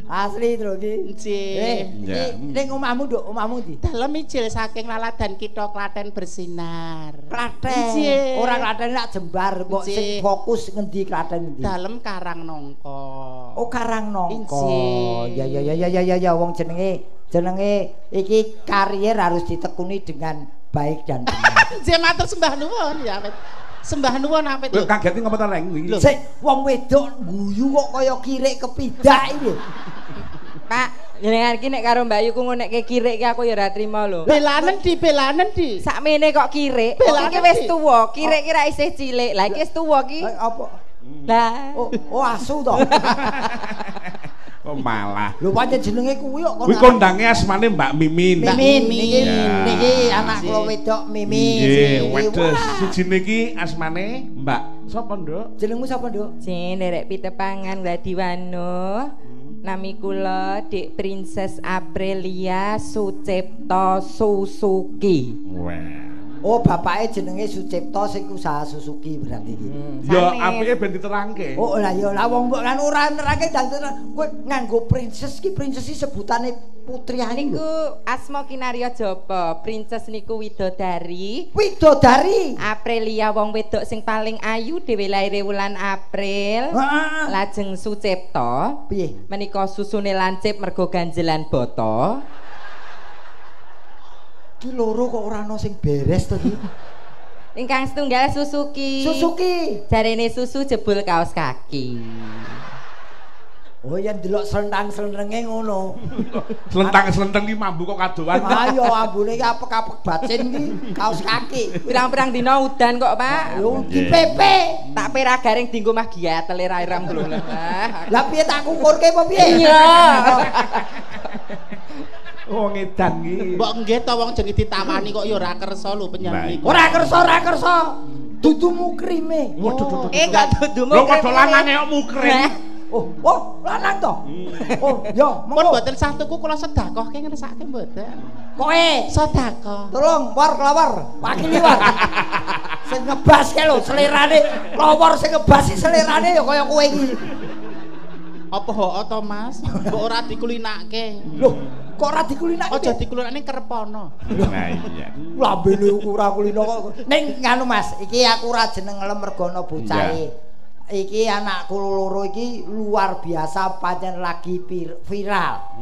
S3: Asli lho iki.
S6: Nggih.
S3: Iki ning omahmu nduk, omahmu ndi?
S6: Dalem ijil saking laladan kitha Klaten bersinar.
S3: Klaten.
S6: Nggih.
S3: Ora Klaten lak jembar mbok sing
S6: Nggih.
S3: fokus ngendi Klaten endi?
S6: Dalem Karangnongko.
S3: Oh Karangnongko.
S6: Nggih.
S3: Ya ya ya ya ya ya ya wong jenenge jenenge iki karier harus ditekuni dengan baik dan benar.
S6: Nggih matur sembah nuwun ya awet. Sembah nuwun awet
S1: Kowe
S6: lho.
S1: kaget ngopo to reng iki?
S6: Lho.
S3: Sik wong wedok guyu kok kaya kirik kepidak iki.
S7: Pak, jenengan iki nek karo Mbak Yu ku ngonekke kirik ki aku ya ora trimo lho.
S6: Belanen di, belanen di.
S7: Sakmene kok kirik.
S6: Belanen
S7: Iki wis
S6: di.
S7: tuwa, kirik ki ra isih cilik. Lah iki wis tuwa ki.
S3: Apa?
S7: Lah,
S3: Oh, oh asu to.
S1: Kok malah.
S3: Lho pancen jenenge kuwi kok
S1: Kuwi kondange asmane Mbak Mimin.
S3: Mimin
S6: Mimin.
S3: niki
S1: Ya.
S3: niki anak kula wedok Mimin.
S1: Nggih,
S3: Niki,
S1: wedes.
S3: wah.
S1: Sijine iki asmane Mbak sapa, Nduk?
S3: Jenengmu sapa, Nduk?
S7: Jen nderek pitepangan Gladiwano. Nami kula Dik Princess Aprilia Sucipto Suzuki.
S1: Wah.
S3: Oh, bapake jenenge Sucipto sing usaha Suzuki berarti iki.
S1: Ya
S7: Sanes.
S1: apike ben diterangke.
S3: Oh lah ya lah wong mbok kan ora nerangke dan kowe nganggo princess ki princess ki sebutane putri ayu.
S7: Niku asma kinarya japa, Princess niku widodari.
S3: Widodari.
S7: Aprilia wong wedok sing paling ayu dhewe laire wulan April.
S3: Heeh.
S7: Lajeng Sucipto.
S3: Piye?
S7: Menika susune lancip mergo ganjelan boto.
S3: Ki loro kok ora ana sing beres to ki.
S7: Ingkang setunggal Suzuki.
S3: Suzuki.
S7: Jarene susu jebul kaos kaki.
S3: Oh yen delok slentang-slentenge ngono.
S1: Slentang-slenteng iki mambu kok kadoan.
S3: Ayo ambune iki apek-apek bacin iki kaos kaki.
S7: Pirang-pirang dina udan kok, Pak.
S3: Lho dipepe.
S7: Tak pera garing dienggo mah giatele ra iram lho.
S3: Lah piye tak kukurke apa piye?
S7: Iya.
S1: Wong edan iki.
S6: Mbok nggih to wong jenenge ditawani kok ya ora kersa lho penyanyi.
S3: Ora kersa, ora kersa. Dudu mukrime.
S1: Waduh.
S7: Kok dudu mukrime.
S1: Lho padha lanange kok mukrim.
S3: Oh, oh, lanang to? Oh, ya,
S6: monggo. Pun mboten sah tuku kula sedekahke ngersake mboten.
S3: Kowe
S6: sedekah.
S3: Tolong war kelawar, wakili war. Sing ngebas ke lho selerane, lawar sing ngebas selerane ya kaya kowe iki.
S6: Apa hoo to, Mas? Mbok ora dikulinake.
S3: Lho, kok ora dikulinake?
S6: Aja dikulinake kerepono.
S1: Nah iya.
S3: Lambene ora kulino kok. Ning nganu Mas, iki aku ora jeneng ngelem mergono bocahe. Iki anakku loro iki luar biasa pancen lagi viral.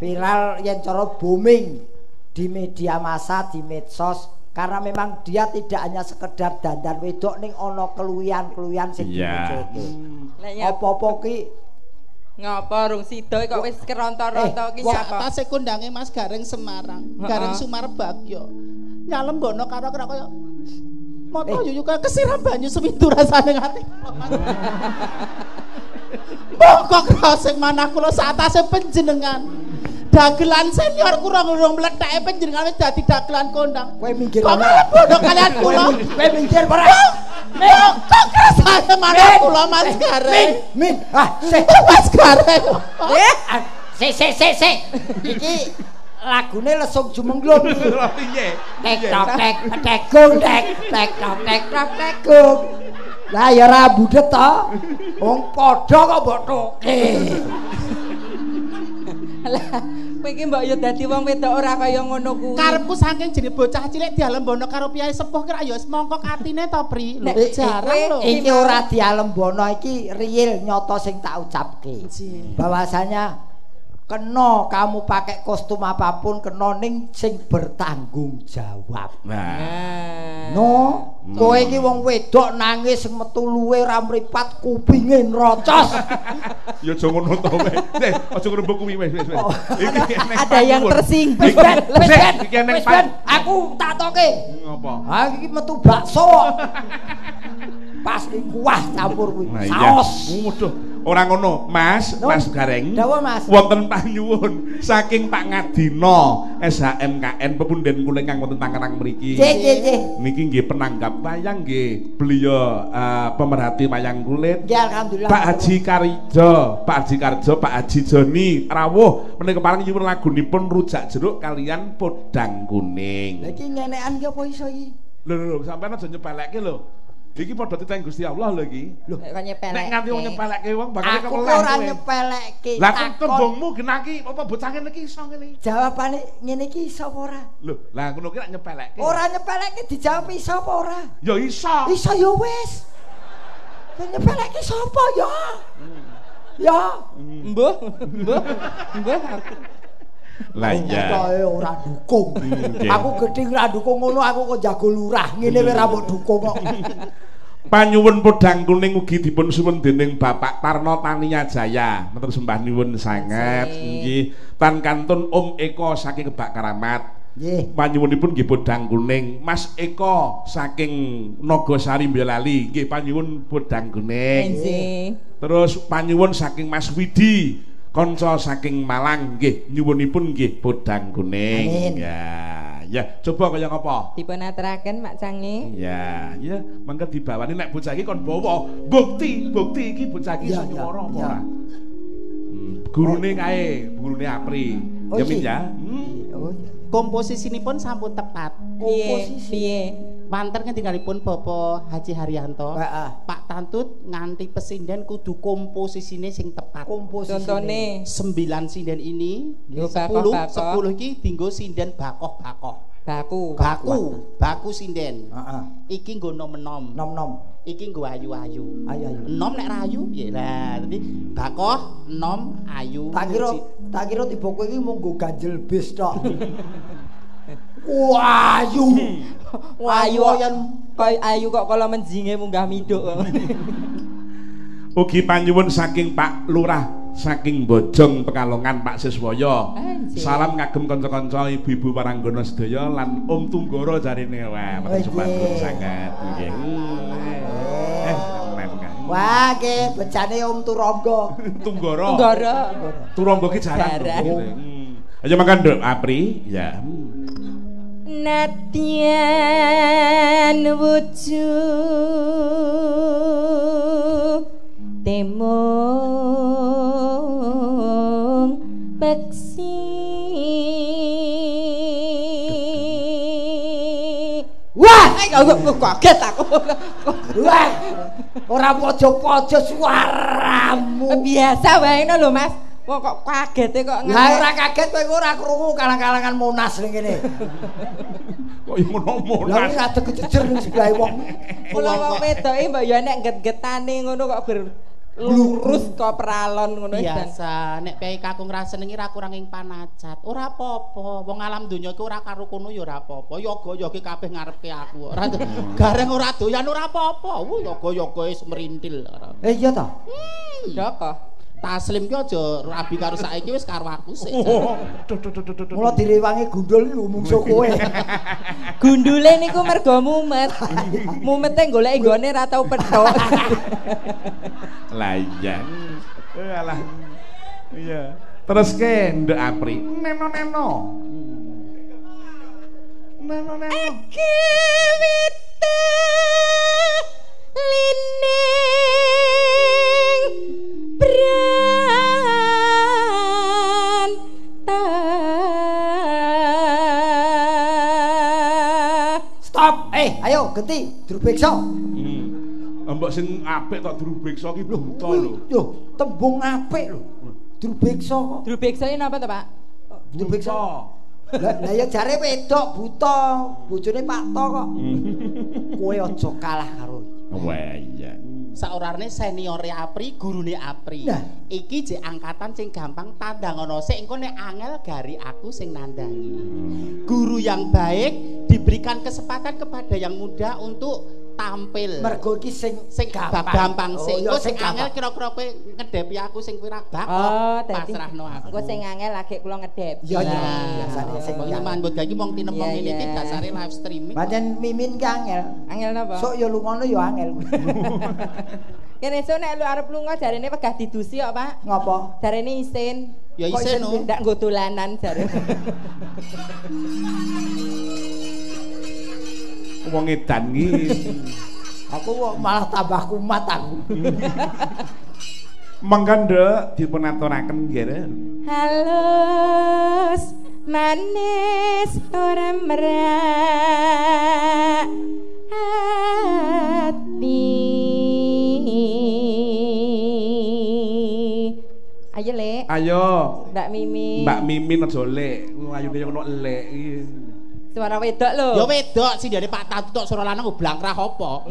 S3: Viral yen cara booming di media massa, di medsos karena memang dia tidak hanya sekedar dandan wedok ning ana keluwihan-keluwihan sing diwujudke. Apa-apa ki
S7: ngapa rung sida kok wis keronto-ronto ki
S6: nyapa? Atase kondange Mas Gareng Semarang, Gareng Sumarbagyo. Nyalembono karo kaya moto yuyu kaya kesiram banyu sewindu rasane ngati. Monggo krasing manah kula saatase panjenengan. Dagelan senior kurang-kurang mletheke panjenengan wis dadi dagelan kondang.
S3: Kowe minggir
S6: ora? Kok kalian kula.
S3: Kowe minggir ora?
S6: Monggo krasane manah kula Mas Gareng.
S3: Min, ah, sik
S6: Mas Gareng.
S3: Sik sik sik sik. Iki lagune lesung jumenglung.
S1: Piye?
S3: Tek tok tek tek gong tek tek tok tek tok tek gong. Lah ya ora budet to. Wong padha kok mbok toke.
S7: Lah kowe iki mbok yo dadi wong wedok ora kaya ngono kuwi.
S6: Karepku saking jenenge bocah cilik dialembono karo piyai sepuh kira ya wis mongkok atine to, Pri. Lho jarang lho.
S3: Iki ora dialembono iki real nyata sing tak ucapke. Bahwasanya kena kamu pakai kostum apapun kena ning sing bertanggung jawab.
S1: Nah.
S3: No, kowe iki wong wedok nangis sing metu luwe ora mripat kupinge nrocos.
S1: Ya aja ngono to kowe. Aja ngono mbok kuwi wis wis. Iki
S7: ada yang tersinggung.
S3: Wis ben, wis ben, aku tak toke.
S1: Ngopo?
S3: Ha iki metu bakso. Pas kuah campur kuwi. Saos.
S1: Waduh. Ora ngono, Mas, Mas Gareng.
S3: Dawuh, Mas.
S1: Wonten panyuwun saking Pak Ngadina SHMKN pepunden kula ingkang wonten Tangerang mriki.
S3: Nggih, nggih, nggih.
S1: Niki nggih penanggap wayang nggih. Beliau pemerhati wayang kulit.
S3: Nggih, alhamdulillah.
S1: Pak Haji Karjo, Pak Haji Karjo, Pak Haji Joni rawuh menika paring nyuwun lagunipun Rujak Jeruk kalian Podang Kuning.
S3: Lah iki ngenekan ki apa iso iki?
S1: Lho lho, sampean aja nyepelekke lho. Iki padha titeng Gusti Allah lho iki.
S7: Lho kok nyepelekke.
S1: Nek nganti wong nyepelekke wong bakal
S3: kemeleh. Aku ora nyepelekke.
S1: Lah tembungmu genah iki apa bocah ngene iki iso ngene iki?
S3: Jawabane ngene iki iso apa ora?
S1: Lho, lah ngono ki nek nyepelekke.
S3: Ora nyepelekke dijawab iso apa ora?
S1: Ya iso.
S3: Iso ya wis. Lah nyepelekke sapa ya? Ya.
S7: Mbuh, mbuh, mbuh.
S1: Lah iya.
S3: Ora dukung. Aku gedhe ora dukung ngono aku kok jago lurah ngene wae ra mbok dukung kok.
S1: Panyuwun Podang Kuning ugi dipun suwun dening Bapak Tarno Tania Jaya. Matur sembah nuwun sanget nggih. Tan kantun Om Eko saking Kebak Karamat.
S3: Nggih.
S1: Panyuwunipun nggih Podang Kuning. Mas Eko saking Nogosari Boyolali nggih panyuwun Podang Kuning.
S7: Nggih.
S1: Terus panyuwun saking Mas Widi kanca saking Malang nggih nyuwunipun nggih Podang Kuning.
S3: Amin.
S1: Ya, ya coba kaya ngapa?
S7: Dipun aturaken Mak Cange.
S1: Ya, ya mangke dibawani nek bocah iki kon bawa bukti, bukti iki bocah iki iso nyuwara apa ora. Gurune kae, gurune Apri. Ya Min ya.
S3: Oh iya.
S6: Komposisinipun sampun tepat.
S7: Komposisi piye?
S6: Wanten ngendikanipun Bapak Haji Haryanto.
S3: Heeh.
S6: Pak Tantut nganti pesinden kudu komposisine sing tepat.
S3: Komposisine.
S7: Contone
S6: 9 sinden ini,
S7: Nggo
S6: 10
S7: bakoh-bakoh.
S6: 10 iki dienggo sinden bakoh-bakoh.
S7: Baku.
S6: Baku, baku sinden.
S3: Heeh.
S6: Iki nggo nom-nom.
S3: Nom-nom.
S6: Iki nggo ayu-ayu.
S3: Ayu-ayu.
S6: Enom nek ra ayu piye? Lah, dadi bakoh, enom, ayu.
S3: Tak kira tiba kowe iki mung nggo ganjel bis tok. Wah, ayu.
S7: Wah, ayu
S3: yen
S7: Kok ayu kok kala menjinge munggah miduk.
S1: Ugi panyuwun saking Pak Lurah saking Bojong Pekalongan Pak Siswaya. Salam kagem kanca-kanca ibu-ibu waranggana sedaya lan Om Tunggara jarine. Wah, matur sembah nuwun sanget. Nggih.
S3: Wah, nggih bejane Om Turangga.
S1: Tunggara.
S7: Tunggara.
S1: Turangga ki jarang. Ayo makan Nduk Apri. Ya.
S5: Nadyan wujud temung peksi.
S3: Wah,
S7: aku kaget aku.
S3: Wah, ora pojo-pojo suaramu.
S7: Biasa wae ngono lho, Mas. Wong kok kagete kok
S3: ngene. Lah ora kaget kowe ora krungu kalang-kalangan Monas ning kene.
S1: Kok yo ngono Monas.
S3: Lah ora kejejer ning sebelahe wong.
S7: Kula wong wedoke mbok yo nek get-getane ngono kok lurus kok peralon ngono.
S6: Biasa nek piyai kakung ra senengi ra kurang ing panacat. Ora apa-apa. Wong alam donya iki ora karo kono ya ora apa-apa. Yoga-yogi kabeh ngarepke aku. Ora gareng ora doyan ora apa-apa. Yoga-yoga wis merintil.
S3: Iya ta?
S7: Joko.
S6: Taslim ki aja rabi karo saiki wis karo aku sik.
S3: Mula direwangi gundul iki mungsuh kowe.
S7: Gundule niku mergo mumet. Mumete goleki nggone ra tau pethuk.
S1: Lah iya. Alah. Iya. Terus ke Nduk Apri. Neno-neno. Neno-neno.
S7: Eke wite lining branta.
S3: Stop. Ayo ganti drubeksa.
S1: Mbok sing apik tok drubeksa ki buta lho.
S3: Lho, tembung apik lho. Drubeksa kok.
S7: Drubeksa iki napa to, Pak?
S3: Drubeksa. Lah ya jare wedok buta, bojone Pak To kok. Kowe aja kalah karo.
S1: Wah iya.
S6: Saorane seniore Apri, gurune Apri.
S3: Nah.
S6: Iki jek angkatan sing gampang tandang ana sik engko nek angel gari aku sing nandangi. Guru yang baik diberikan kesempatan kepada yang muda untuk tampil.
S3: Mergo iki sing
S6: gampang sik. Engko sing angel kira-kira kowe ngedhepi aku sing kuwi ra bak.
S7: Oh,
S6: pasrahno aku.
S7: Engko sing angel lagi kula ngedhepi.
S3: Iya iya. Biasane sing
S6: mambut gawe iki wong tinepong ngene iki dasare live streaming.
S3: Pancen Mimin ki angel.
S7: Angel napa?
S3: Sok ya lungono ya angel.
S7: Kene esuk nek lu arep lunga jarene wegah didusi kok, Pak.
S3: Ngopo?
S7: Jarene isin.
S6: Ya isin no.
S7: Ndak nggo dolanan jare.
S1: Wong edan iki.
S3: Aku kok malah tambah kumat aku.
S1: Monggo Nduk dipun aturaken nggih.
S5: Halus manis ora merak ati.
S7: Ayo Lek.
S1: Ayo.
S7: Mbak Mimin.
S1: Mbak Mimin aja lek. Ayune yo ngono lek iki.
S7: Suara wedok lho.
S6: Ya wedok sing dari Pak Tatu tok suara lanang blangkrah apa?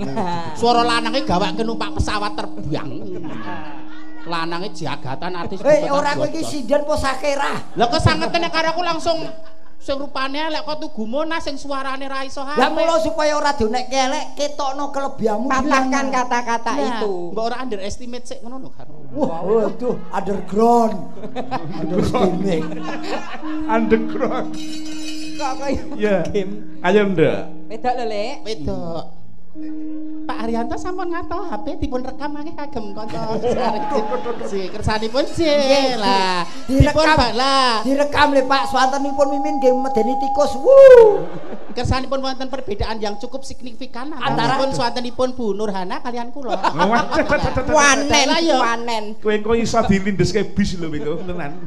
S6: Suara lanange gawake numpak pesawat terbang. Lanange jagatan artis.
S3: Ora kowe iki sinden apa sakera?
S6: Lah kok sangeten nek karo aku langsung sing rupane elek kok tugu Monas sing suarane ra iso
S3: apik. Lah mula supaya ora dionekke elek ketokno kelebihanmu.
S7: Patahkan kata-kata itu.
S6: Mbok ora underestimate sik ngono lho karo.
S3: Wah, waduh, underground. Underestimate.
S1: Underground.
S7: Kok kaya game.
S1: Ayo Nduk.
S7: Wedok lho, Lek.
S6: Wedok. Pak Haryanto sampun ngato HP dipun rekam mangke kagem kanca. Si kersanipun si lah. Dipun lah.
S3: Direkam le Pak, swantenipun Mimin nggih medeni tikus. Wuh.
S6: Kersanipun wonten perbedaan yang cukup signifikan antara swantenipun Bu Nurhana kalian kula.
S7: Wanen, wanen.
S1: Kowe kok iso dilindeske bis lho itu tenan.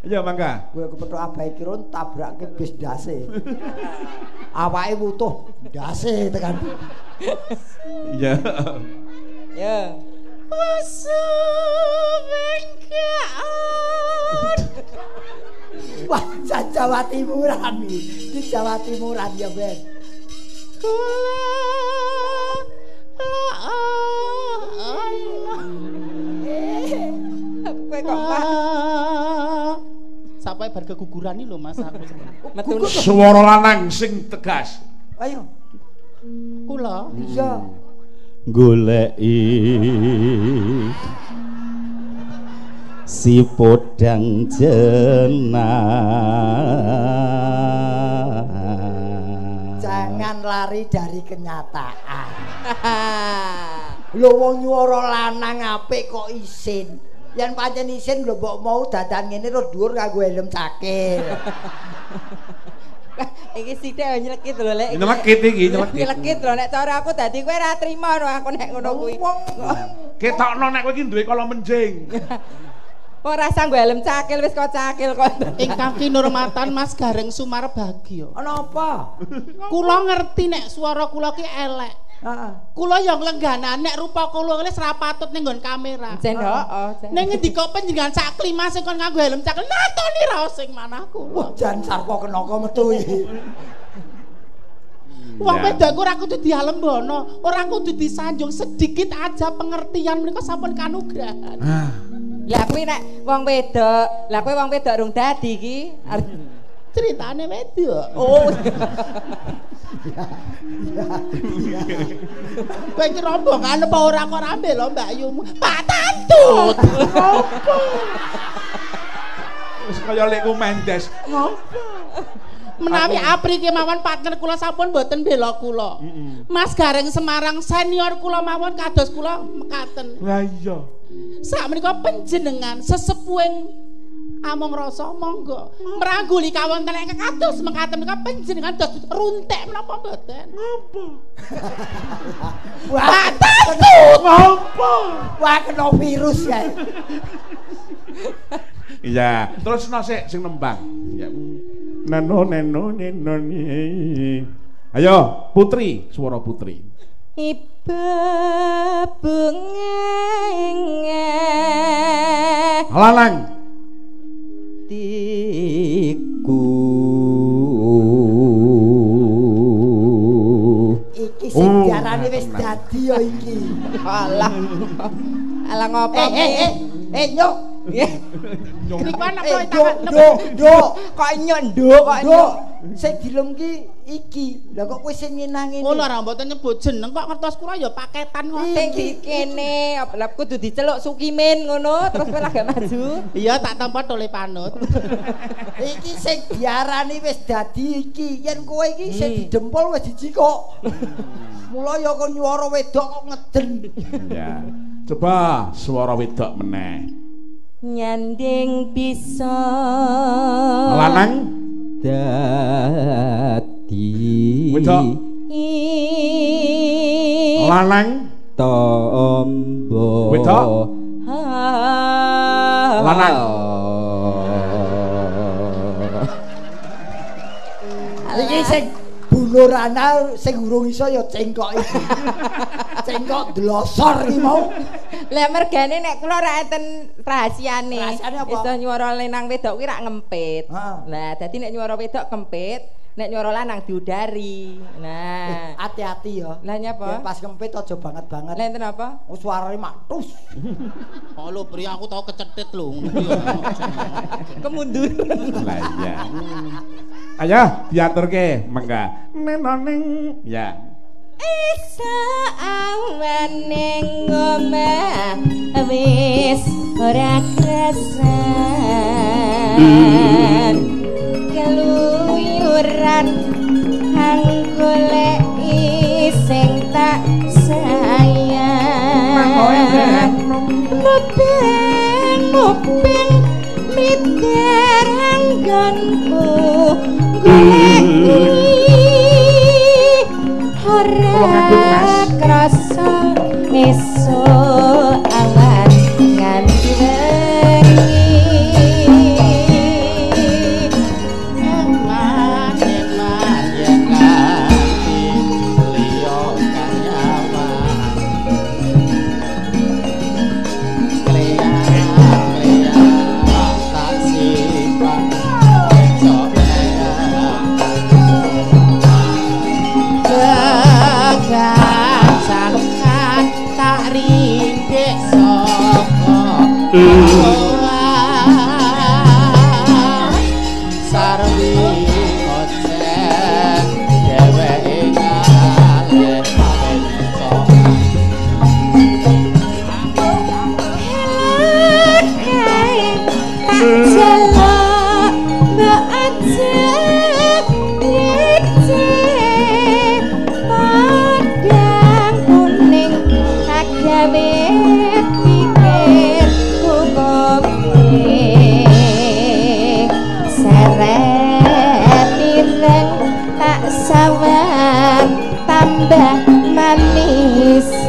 S1: Ya mangga.
S3: Kowe kepethuk abahe kirun tabrake bis ndase. Awake wutuh ndase tekan.
S1: Iya.
S7: Ya.
S3: Wah, Jawa Timuran iki. Di Jawa Timuran ya, Ben.
S7: Kowe kok Pak
S6: Sampai bar keguguran iki lho Mas aku.
S1: Swara lanang sing tegas.
S3: Ayo.
S6: Kula kula.
S3: Iya.
S2: Goleki si podang jenar.
S3: Jangan lari dari kenyataan. Lho wong nyuwara lanang apik kok isin. Yen pancen isin lho mbok mau dadan ngene terus dhuwur kanggo helm cakil.
S7: Iki sithik nyelekit lho lek.
S1: Nyelekit iki, nyelekit.
S7: Nyelekit lho nek cara aku dadi kowe ora trimo no aku nek ngono kuwi.
S1: Ketokno nek kowe iki duwe kala menjing.
S7: Ora usah nggo helm cakil wis kok cakil kok.
S6: Ingkang kinurmatan Mas Gareng Sumarbagio.
S3: Ana apa?
S6: Kula ngerti nek swara kula ki elek.
S3: Heeh.
S6: Kula yo nglengganan nek rupa kula wis ra patut ning nggon kamera.
S7: Jen heeh.
S6: Ning ngendika panjenengan sak klimas sing kon nganggo helm cakil natoni raos sing manah kula.
S3: Wah, jan sarpa kenaka metu iki.
S6: Wong wedok iku ora kudu dialembono, ora kudu disanjung, sedikit aja pengertian menika sampun kanugrahan.
S7: Lah kuwi nek wong wedok, lah kowe wong wedok rung dadi iki.
S6: Ceritane wedok.
S7: Oh.
S6: Kowe iki rombongan apa ora kok ora mbela Mbak Yumu? Pak Tantut.
S1: Ngopo? Wis kaya lekku Mendes. Ngopo?
S6: Menawi Apri kemawon partner kula sampun mboten bela kula. Mas Gareng Semarang senior kula mawon kados kula mekaten.
S1: Lah iya.
S6: Sakmenika panjenengan sesepuhing among rasa monggo mrangguli kawonten ingkang kados mekaten menika panjenengan dos runtek menapa mboten?
S1: Ngopo?
S3: Wah,
S6: Tantut.
S1: Ngopo?
S3: Wah, kena virus kae.
S1: Iya, terus no sik sing nembang. Iya. Neno neno neno ni. Ayo, Putri, suara Putri.
S7: Ibu bunga
S1: lanang
S7: tiku.
S3: Iki sing diarani wis dadi ya iki.
S7: Alah. Alah ngopo?
S3: Nyok.
S6: Niku ana tangan
S3: nduk.
S7: Kok nyok nduk kok
S3: nduk. Sing dilem ki iki. Lah kok kowe sing ngenang ngene?
S6: Kula ora mboten nyebut jeneng kok ngertos kula ya paketan ngoten.
S7: Sing dikene, lah kudu diceluk Sukimin ngono terus kowe lagak maju.
S6: Iya tak tampa tole panut.
S3: Iki sing diarani wis dadi iki. Yen kowe iki sing didempul wis dijikok. Mula ya kon nyuwara wedok kok ngeden.
S1: Ya. Coba suara wedok meneh.
S7: Nyanding bisa
S1: lanang
S7: dadi
S1: wedok lanang
S7: tombo
S1: wedok lanang.
S3: Iki sing bulurana sing urung iso ya cengkok iki. Cengkok dlosor iki mau.
S7: Lah mergane nek kula ora enten rahasiane.
S3: Iso
S7: nyuwara lanang wedok kuwi rak ngempit. Lah dadi nek nyuwara wedok kempit, nek nyuwara lanang diudari. Nah,
S3: hati-hati ya.
S7: Lah nyapa?
S3: Yen pas kempit aja banget-banget.
S7: Lah enten apa?
S3: Oh suarane maktus.
S6: Oh lho Pri aku tau kecetit lho ngono kuwi.
S7: Kemundur.
S1: Lah iya. Ayo diaturke mangga. Nenoning ya.
S7: Isa awan ning omah wis ora krasan keluyuran anggoleki sing tak sayang mubeng-mubeng miter anggonku goleki ora krasa esuk awan nganti wengi.
S6: Eman eman yen nganti liya karyawan kleya tak simpan cok sangat tak rindik saka sarwi kocek dheweke ngalih.
S7: tambah manise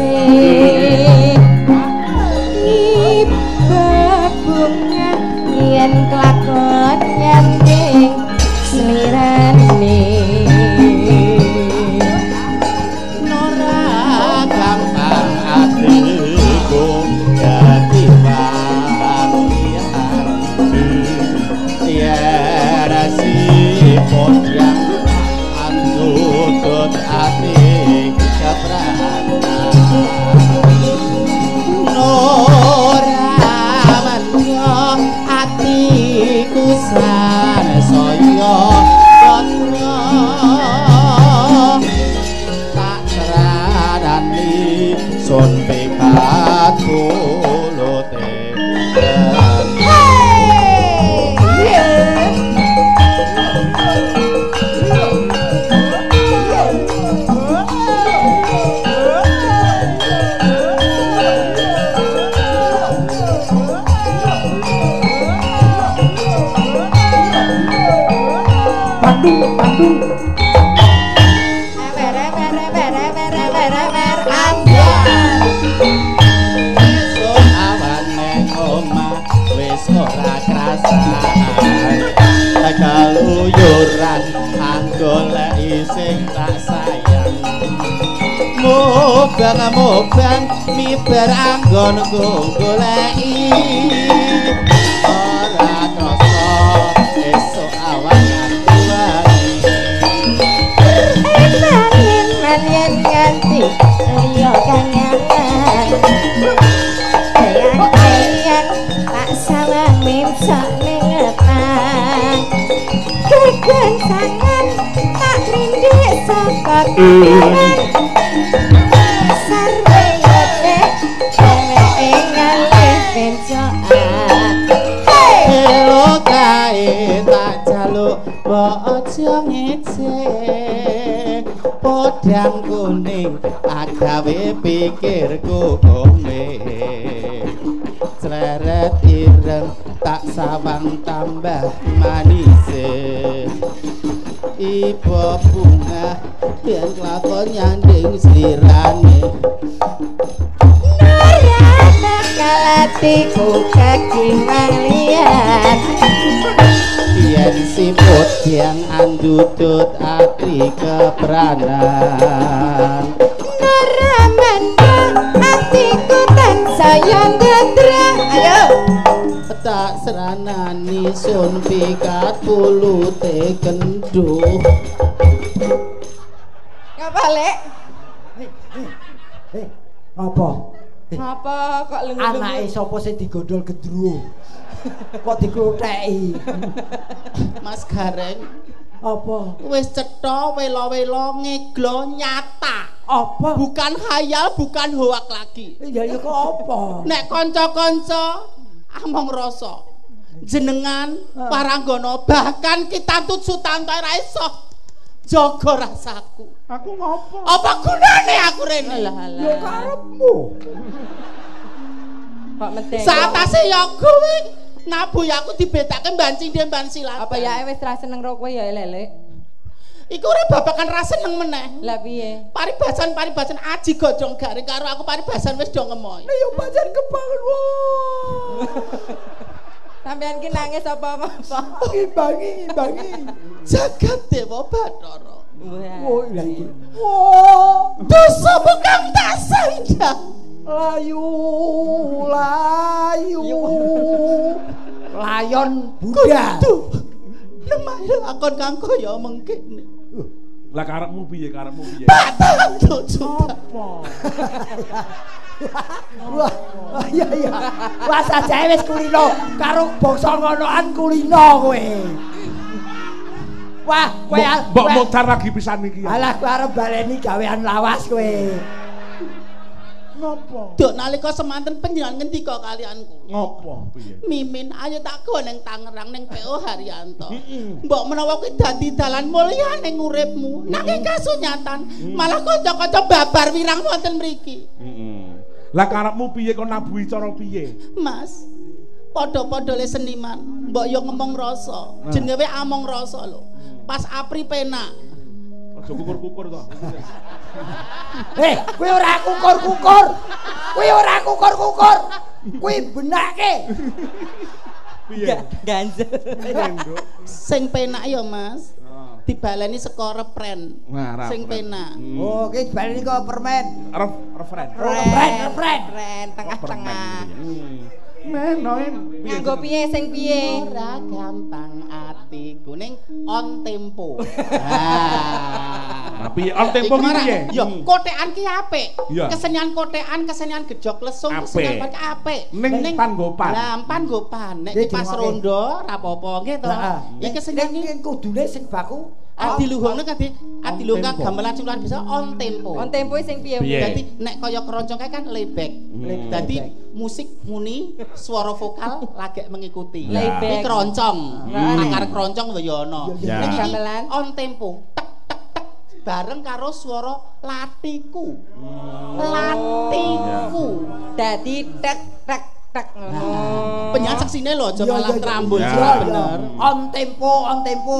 S7: iba bunga yen kelakon nyanding slirane
S2: ora gampang atiku dadi yen si podang andutut ati keprana ora mendha atiku sansaya kotra tak seranani sun pikat kulute. Keluyuran anggoleki sing tak sayang mubang-mubang miber anggonku goleki ora krasa esuk awan aku wangi
S7: eman yen nganti liya kangenan eyang tak sawang mencok ning ngetang kegensangan tak rindik saka kanan sarwe yote dheweke ngalih bencokan
S2: elo kae tak jaluk mbok aja ngece podang kuning agawe pikirku kome cleret ireng tak sawang tambah manise iba bunga yen klakon nyanding slirane
S7: ora bakal atiku kekiwang liyan
S2: yen siput yang andutut ati kepranan
S7: ora mendha atiku tansaya ndadra ayo
S2: tak seranani sun pikat pulute kendhuh.
S7: Ngapa lek?
S3: Ngapa?
S7: Ngapa kok lengu-lengu?
S3: Anake sapa sing digondol gendruwo? Kok diklutheki?
S6: Mas Gareng.
S3: Apa?
S6: Wis cetha wela-wela ngeglo nyata.
S3: Apa?
S6: Bukan khayal, bukan hoak lagi.
S3: Ya ya kok apa?
S6: Nek kanca-kanca among rasa jenengan paranggana bahkan kita tut Sutanto ora iso jaga rasaku.
S1: Aku ngopo?
S6: Apa gunane aku rene?
S3: Ya karepmu.
S7: Kok medeni?
S6: Saatase ya kowe nabuh ya aku dibetake bancing dhe bansilat.
S7: Apa ya wis ra seneng ro kowe ya lele?
S6: Iku ora babakan ra seneng meneh.
S7: Lah piye?
S6: Paribasan-paribasan aji godhong garing karo aku paribasan wis do ngemoy.
S3: Lah ya pancen kebangun. Wah.
S7: Sampeyan ki nangis apa apa?
S3: Ngimbangi, ngimbangi.
S6: Jagat Dewa Bathara.
S3: Wah, lha iki. Wah,
S6: dosa kang tak sandhang.
S3: Layu, layu. Layon Buddha.
S6: Lemah lakon kang kaya mengkene.
S1: Lah karepmu piye, karepmu piye?
S6: Patang juta.
S1: Apa?
S3: Wah, iya iya. Wah sajae wis kulino karo bangsa ngonoan kulino kowe. Wah, kowe
S1: mbok mutar lagi pisan iki.
S3: Alah kowe arep baleni gawean lawas kowe.
S1: Ngopo?
S6: Duk nalika semanten panjenengan ngendika kalian kula.
S1: Ngopo piye?
S6: Mimin ayo tak go ning Tangerang ning PO Haryanto. Mbok menawa kuwi dadi dalan mulya ning uripmu. Nanging kasunyatan malah kanca-kanca babar wirang wonten mriki.
S1: Lah karepmu piye kon nabuhi cara piye?
S6: Mas, padha-padha le seniman, mbok yo ngomong rasa. Jenenge among rasa lho. Pas Apri penak.
S1: Aja kukur-kukur to.
S3: Kuwi ora kukur-kukur. Kuwi ora kukur-kukur. Kuwi benake.
S1: Piye?
S7: Ganjel.
S2: Sing penak ya, Mas. Dibaleni saka repren. Sing penak.
S3: Oh, iki dibaleni kok permen.
S1: Refren.
S3: Refren,
S7: tengah-tengah.
S1: Menoin
S7: nganggo piye sing piye?
S2: Ora gampang atiku ning on tempo.
S1: Ah. Piye on tempo ki piye?
S2: Ya kotekan ki apik. Kesenian kotekan, kesenian gejok lesung, kesenian apik.
S1: Ning panggopan.
S2: Lah panggopan nek pas rondo ora apa-apa nggih to. Iki kesenian
S3: iki kudune sing baku
S2: adiluhungna kan adiluhung gamelan sing luar biasa on tempo.
S7: On tempo sing piye?
S2: Dadi nek kaya keroncong kae kan layback. Dadi musik muni, suara vokal lagek mengikuti. Iki keroncong. Akar keroncong ya ana. Nek iki on tempo, tek tek tek bareng karo suara latiku. Latiku.
S7: Dadi tek tek tek ngono.
S2: Penyanyi seksine lho aja malah trambul bener.
S3: On tempo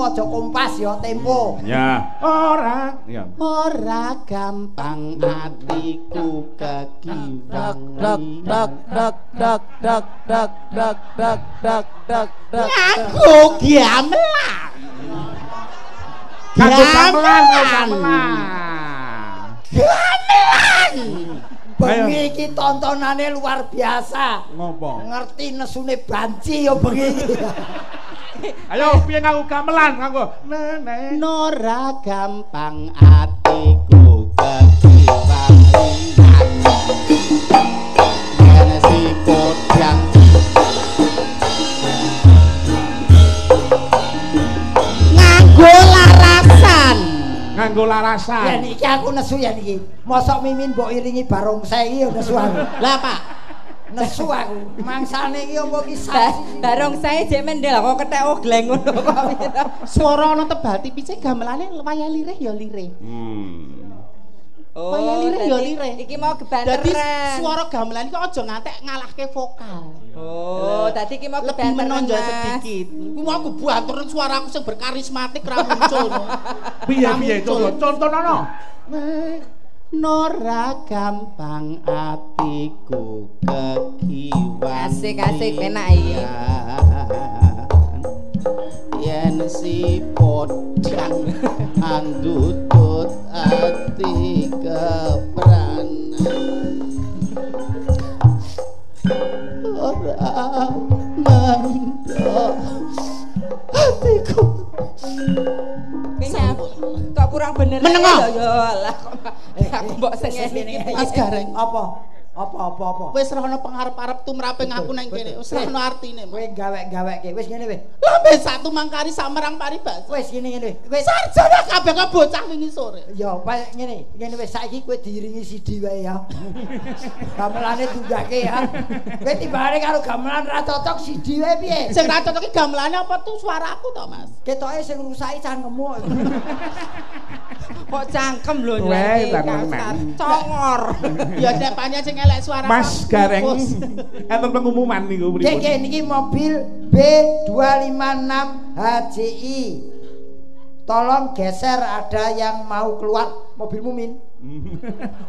S3: aja kompas ya tempo.
S1: Ya. Ora. Ya.
S2: Ora gampang atiku kegiwang.
S8: Dak dak dak dak dak dak dak dak dak dak dak.
S2: Aku gamelan.
S1: Kanggo gamelan, gamelan.
S2: Gamelan.
S3: Bengi iki tontonane luar biasa.
S1: Ngopo?
S3: Ngerti nesune banci ya bengi iki.
S1: Ayo piye nganggo gamelan nganggo nenek.
S2: Ora gampang atiku kekiwangan. Yen si podang nganggo larasan.
S1: Nganggo larasan.
S3: Yen iki aku nesu yen iki. Mosok Mimin mbok iringi barongsai iki ya nesu aku.
S2: Lah Pak,
S3: nesu aku. Mangsane iki apa ki saksi.
S7: Barongsai jek mendel kok kethek ogleng ngono kok.
S2: Swara ana tebal tipise gamelane wayah lirih ya lirih.
S7: Oh,
S2: wayah lirih ya lirih.
S7: Iki mau kebanteran.
S2: Dadi swara gamelan iki aja ngantek ngalahke vokal.
S7: Oh, tadi iki mau
S2: lebih menonjol sedikit. Kuwi mau aku banturin suaraku sing berkarismatik ra muncul.
S1: Piye piye contonono.
S2: Nora gampang atiku kekiwan.
S7: Asik-asik penak iki.
S2: Yen si podang andutut ati kepranan. Ora mendo atiku.
S7: Kok kurang bener
S2: menengok
S7: ya lah kok aku mbok sengeni iki
S2: Mas Gareng.
S3: Apa
S2: wis ora ono pengarep-arep tumrape ngaku nang kene wis ora ono artine
S3: kowe gawek-gaweke wis ngene wis
S2: lambe satu mangkari samerang paribasa
S3: wis ngene ngene wis
S2: sarjana kabeh kok bocah wingi sore
S3: ya ngene ngene wis saiki kowe diiringi sidi wae ya gamelane tunggake ya kowe timbangane karo gamelan ra cocok sidi wae piye
S2: sing ra cocok iki gamelane apa tuh suaraku to Mas
S3: ketoke sing rusaki cangkemmu
S7: kok cangkem lho nyelek congor
S2: ya nek pancen sing elek suara
S1: Mas Gareng enten pengumuman niku pripun
S3: nggih niki mobil B256 HJI tolong geser ada yang mau keluar mobilmu Min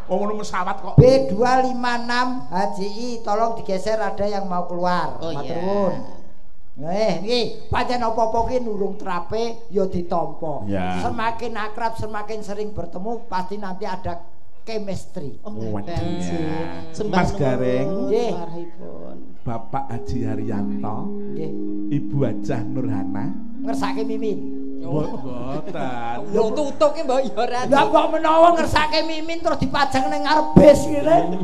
S1: wong ngono pesawat kok
S3: B256 HJI tolong digeser ada yang mau keluar matur nuwun. Niki pancen apa-apa ki nurung trape ya ditampa. Semakin akrab, semakin sering bertemu pasti nanti ada chemistry.
S2: Oh,
S1: Mas Gareng,
S3: nggih.
S1: Bapak Haji Haryanto,
S3: nggih.
S1: Ibu Hajah Nurhana
S3: ngersake Mimin.
S1: Mboten.
S7: Lho tutuke mbok ya ora.
S3: Lah mbok menawa ngersake Mimin terus dipajang ning ngarep bis ngene.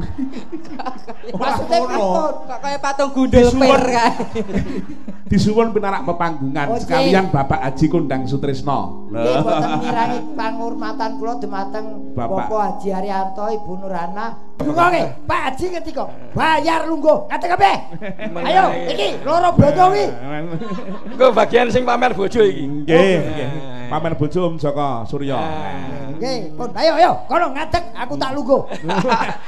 S3: Maksude pripun?
S7: Kok kaya patung gundul per kae.
S1: Disuwun pinarak pepanggungan sekalian Bapak Haji Kondang Sutrisno.
S3: Nggih boten mirangi pangurmatan kula dumateng Bapak Haji Haryanto, Ibu Nurhana. Dungoke, Pak Haji ngendika, bayar lungguh, ngadeg kabeh. Ayo, iki loro blonjo kuwi.
S9: Engko bagian sing pamer bojo iki.
S1: Nggih, nggih. Pamer bojo Om Joko Surya.
S3: Nggih, pun ayo ayo, kono ngadeg aku tak lungguh.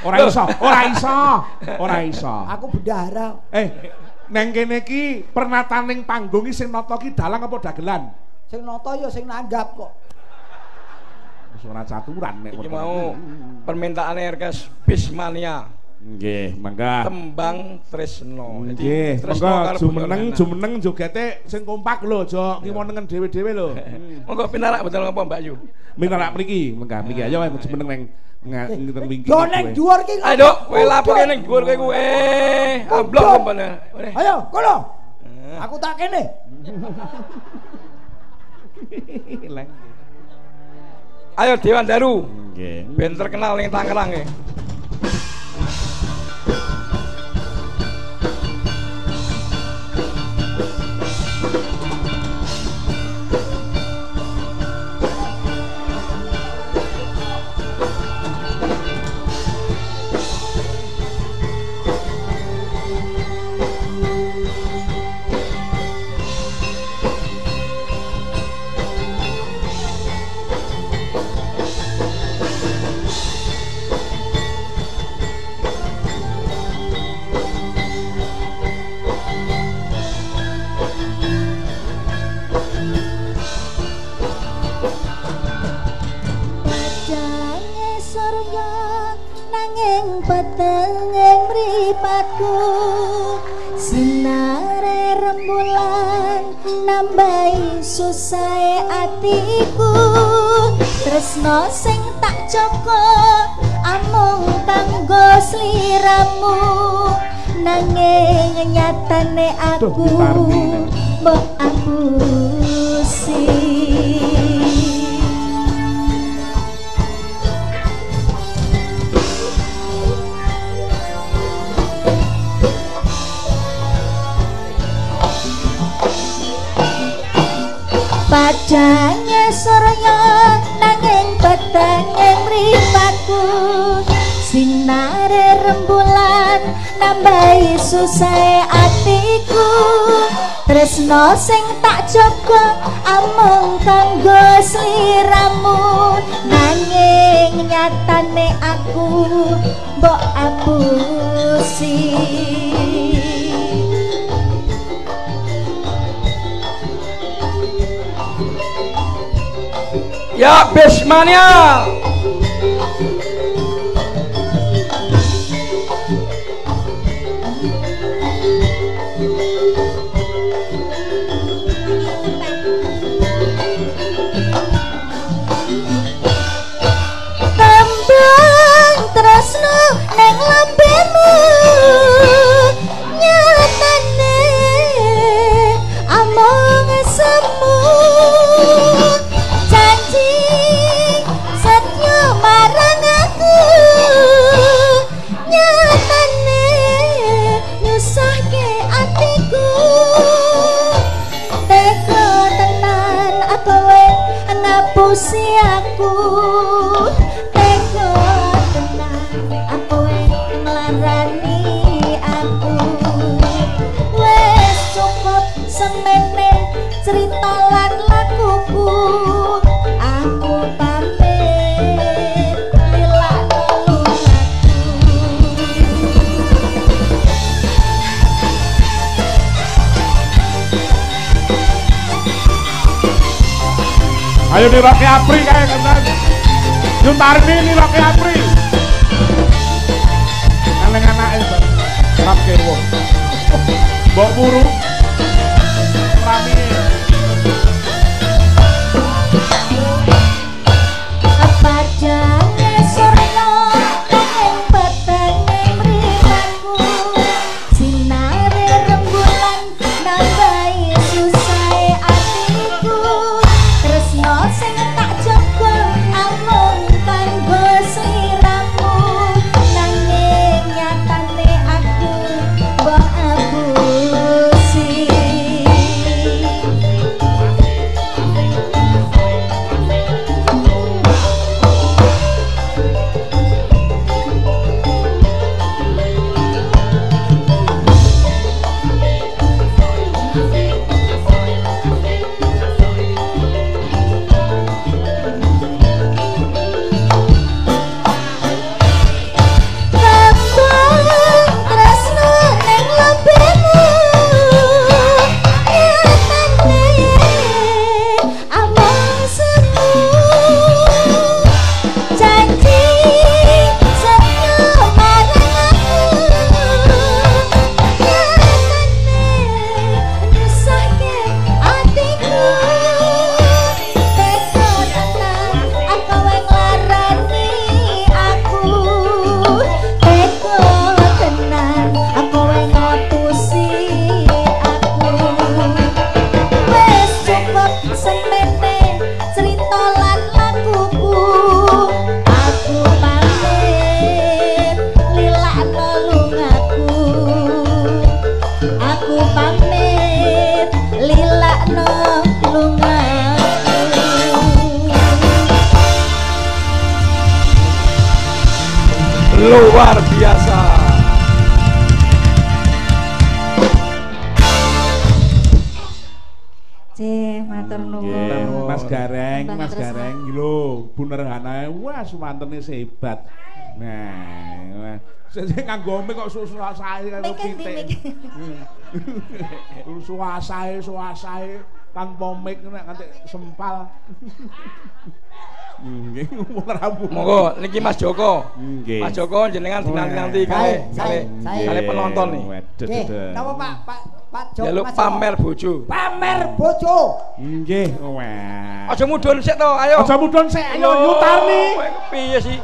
S1: Ora iso, ora iso, ora iso.
S3: Aku bendahara.
S1: Neng kene iki pernataning panggung iki sing nata ki dalang apa dagelan?
S3: Sing nata ya sing nanggap kok.
S1: Ora caturan nek
S9: iki mau permintaane orkes Bismania.
S1: Nggih, mangga.
S9: Tembang Tresno.
S1: Nggih, mangga jumeneng jumeneng jogete sing kompak lho, aja kiwa nengen dhewe-dhewe lho.
S9: Monggo pinarak betul apa Mbak Yu?
S1: Pinarak mriki, mangga mriki ayo jumeneng nang ngeten wingking.
S3: Yo nang dhuwur iki.
S9: Ayo, kowe lapo ning dhuwur kowe kuwi. Amblok kempene.
S3: Ayo, kono. Aku tak kene.
S9: Ayo Dewan Daru.
S1: Nggih.
S9: Ben terkenal ning Tangerang nggih.
S5: Petenging mripatku sinare rembulan nambahi susahe atiku tresno sing tak joko amung kanggo sliramu nanging nyatane aku mbok apusi. Padange surya nanging petenge mripatku sinare rembulan nambahi susahe atiku tresno sing tak jaga amung kanggo sliramu nanging nyatane aku mbok apusi.
S9: Ya Bismania.
S5: Tembang tresno neng lambemu nyatane amung semu marang aku nyatane nyusahke atiku tega tenan kowe ngapusi aku tega tenan kowe nglarani aku wis cukup semene cerita lan lakuku aku pamit.
S1: Ayo niroke Apri kae kancan. Yuntarni niroke Apri. Nang anake rapke wong. Mbok muru. Rame.
S5: Padange surya nanging petenge mripatku sinare rembulan nambahi susahe atiku tresno sing tak jaga amung kanggo sliramu nanging nyatane aku mbok apusi.
S9: Luar biasa.
S4: Cih, matur nuwun.
S1: Mas Gareng, Mas Gareng lho, Bu Nurhanae wah suwantene hebat. Nah, sing nganggo mic kok suasae karo pitik. Suasae, suasae tanpa mic nek nganti sempal. Nggih, ora.
S9: Monggo niki Mas Joko.
S1: Nggih.
S9: Mas Joko jenengan dinanti-nanti kali penonton nih.
S3: Nggih, napa Pak? Pak Pak Joko.
S9: Jaluk pamer bojo.
S3: Pamer bojo.
S1: Nggih, wah.
S9: Aja mudhun sik to, ayo.
S1: Aja mudhun sik, ayo Yutarni.
S9: Piye sih?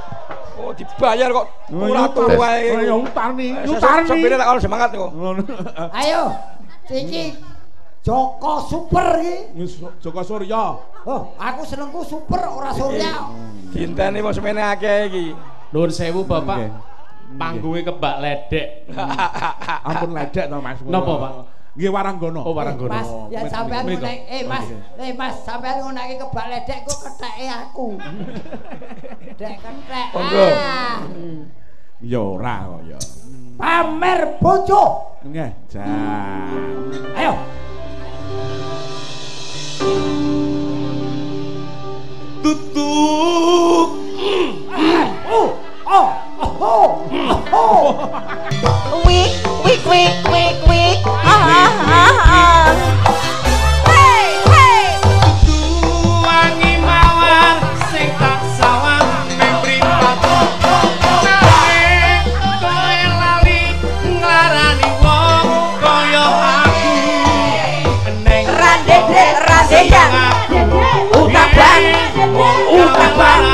S9: Oh, dibayar kok ora turu wae.
S1: Ayo Yutarni, Yutarni.
S9: Sopire tak ono semangat kok.
S3: Ayo. Iki Joko Super iki.
S1: Joko Surya.
S3: Oh, aku senengku super ora Surya.
S9: Dinteni wong semene akeh iki.
S10: Nuwun sewu Bapak. Panggunge kebak ledek.
S1: Ampun ledek to Mas.
S10: Napa Pak?
S1: Nggih Waranggono.
S10: Oh Waranggono.
S3: Mas, ya sampean ngene, Mas, Mas, sampean ngunake kebak ledek kok ketheke aku. Dek kethek.
S9: Monggo.
S1: Ya ora kok ya.
S3: Pamer bojo.
S1: Nggih, jan.
S3: Ayo.
S10: Tutuk.
S3: Oh, oh, oh, oh.
S6: Wik, wik, wik, wik, wik. Ah, ah, ah. Hey, hey.
S10: Wangi mawar sing tak sawang ning mripatku. Nanging kowe lali nglarani wong kaya aku. Neng
S6: Randede, randeyang. Utaban, utaban.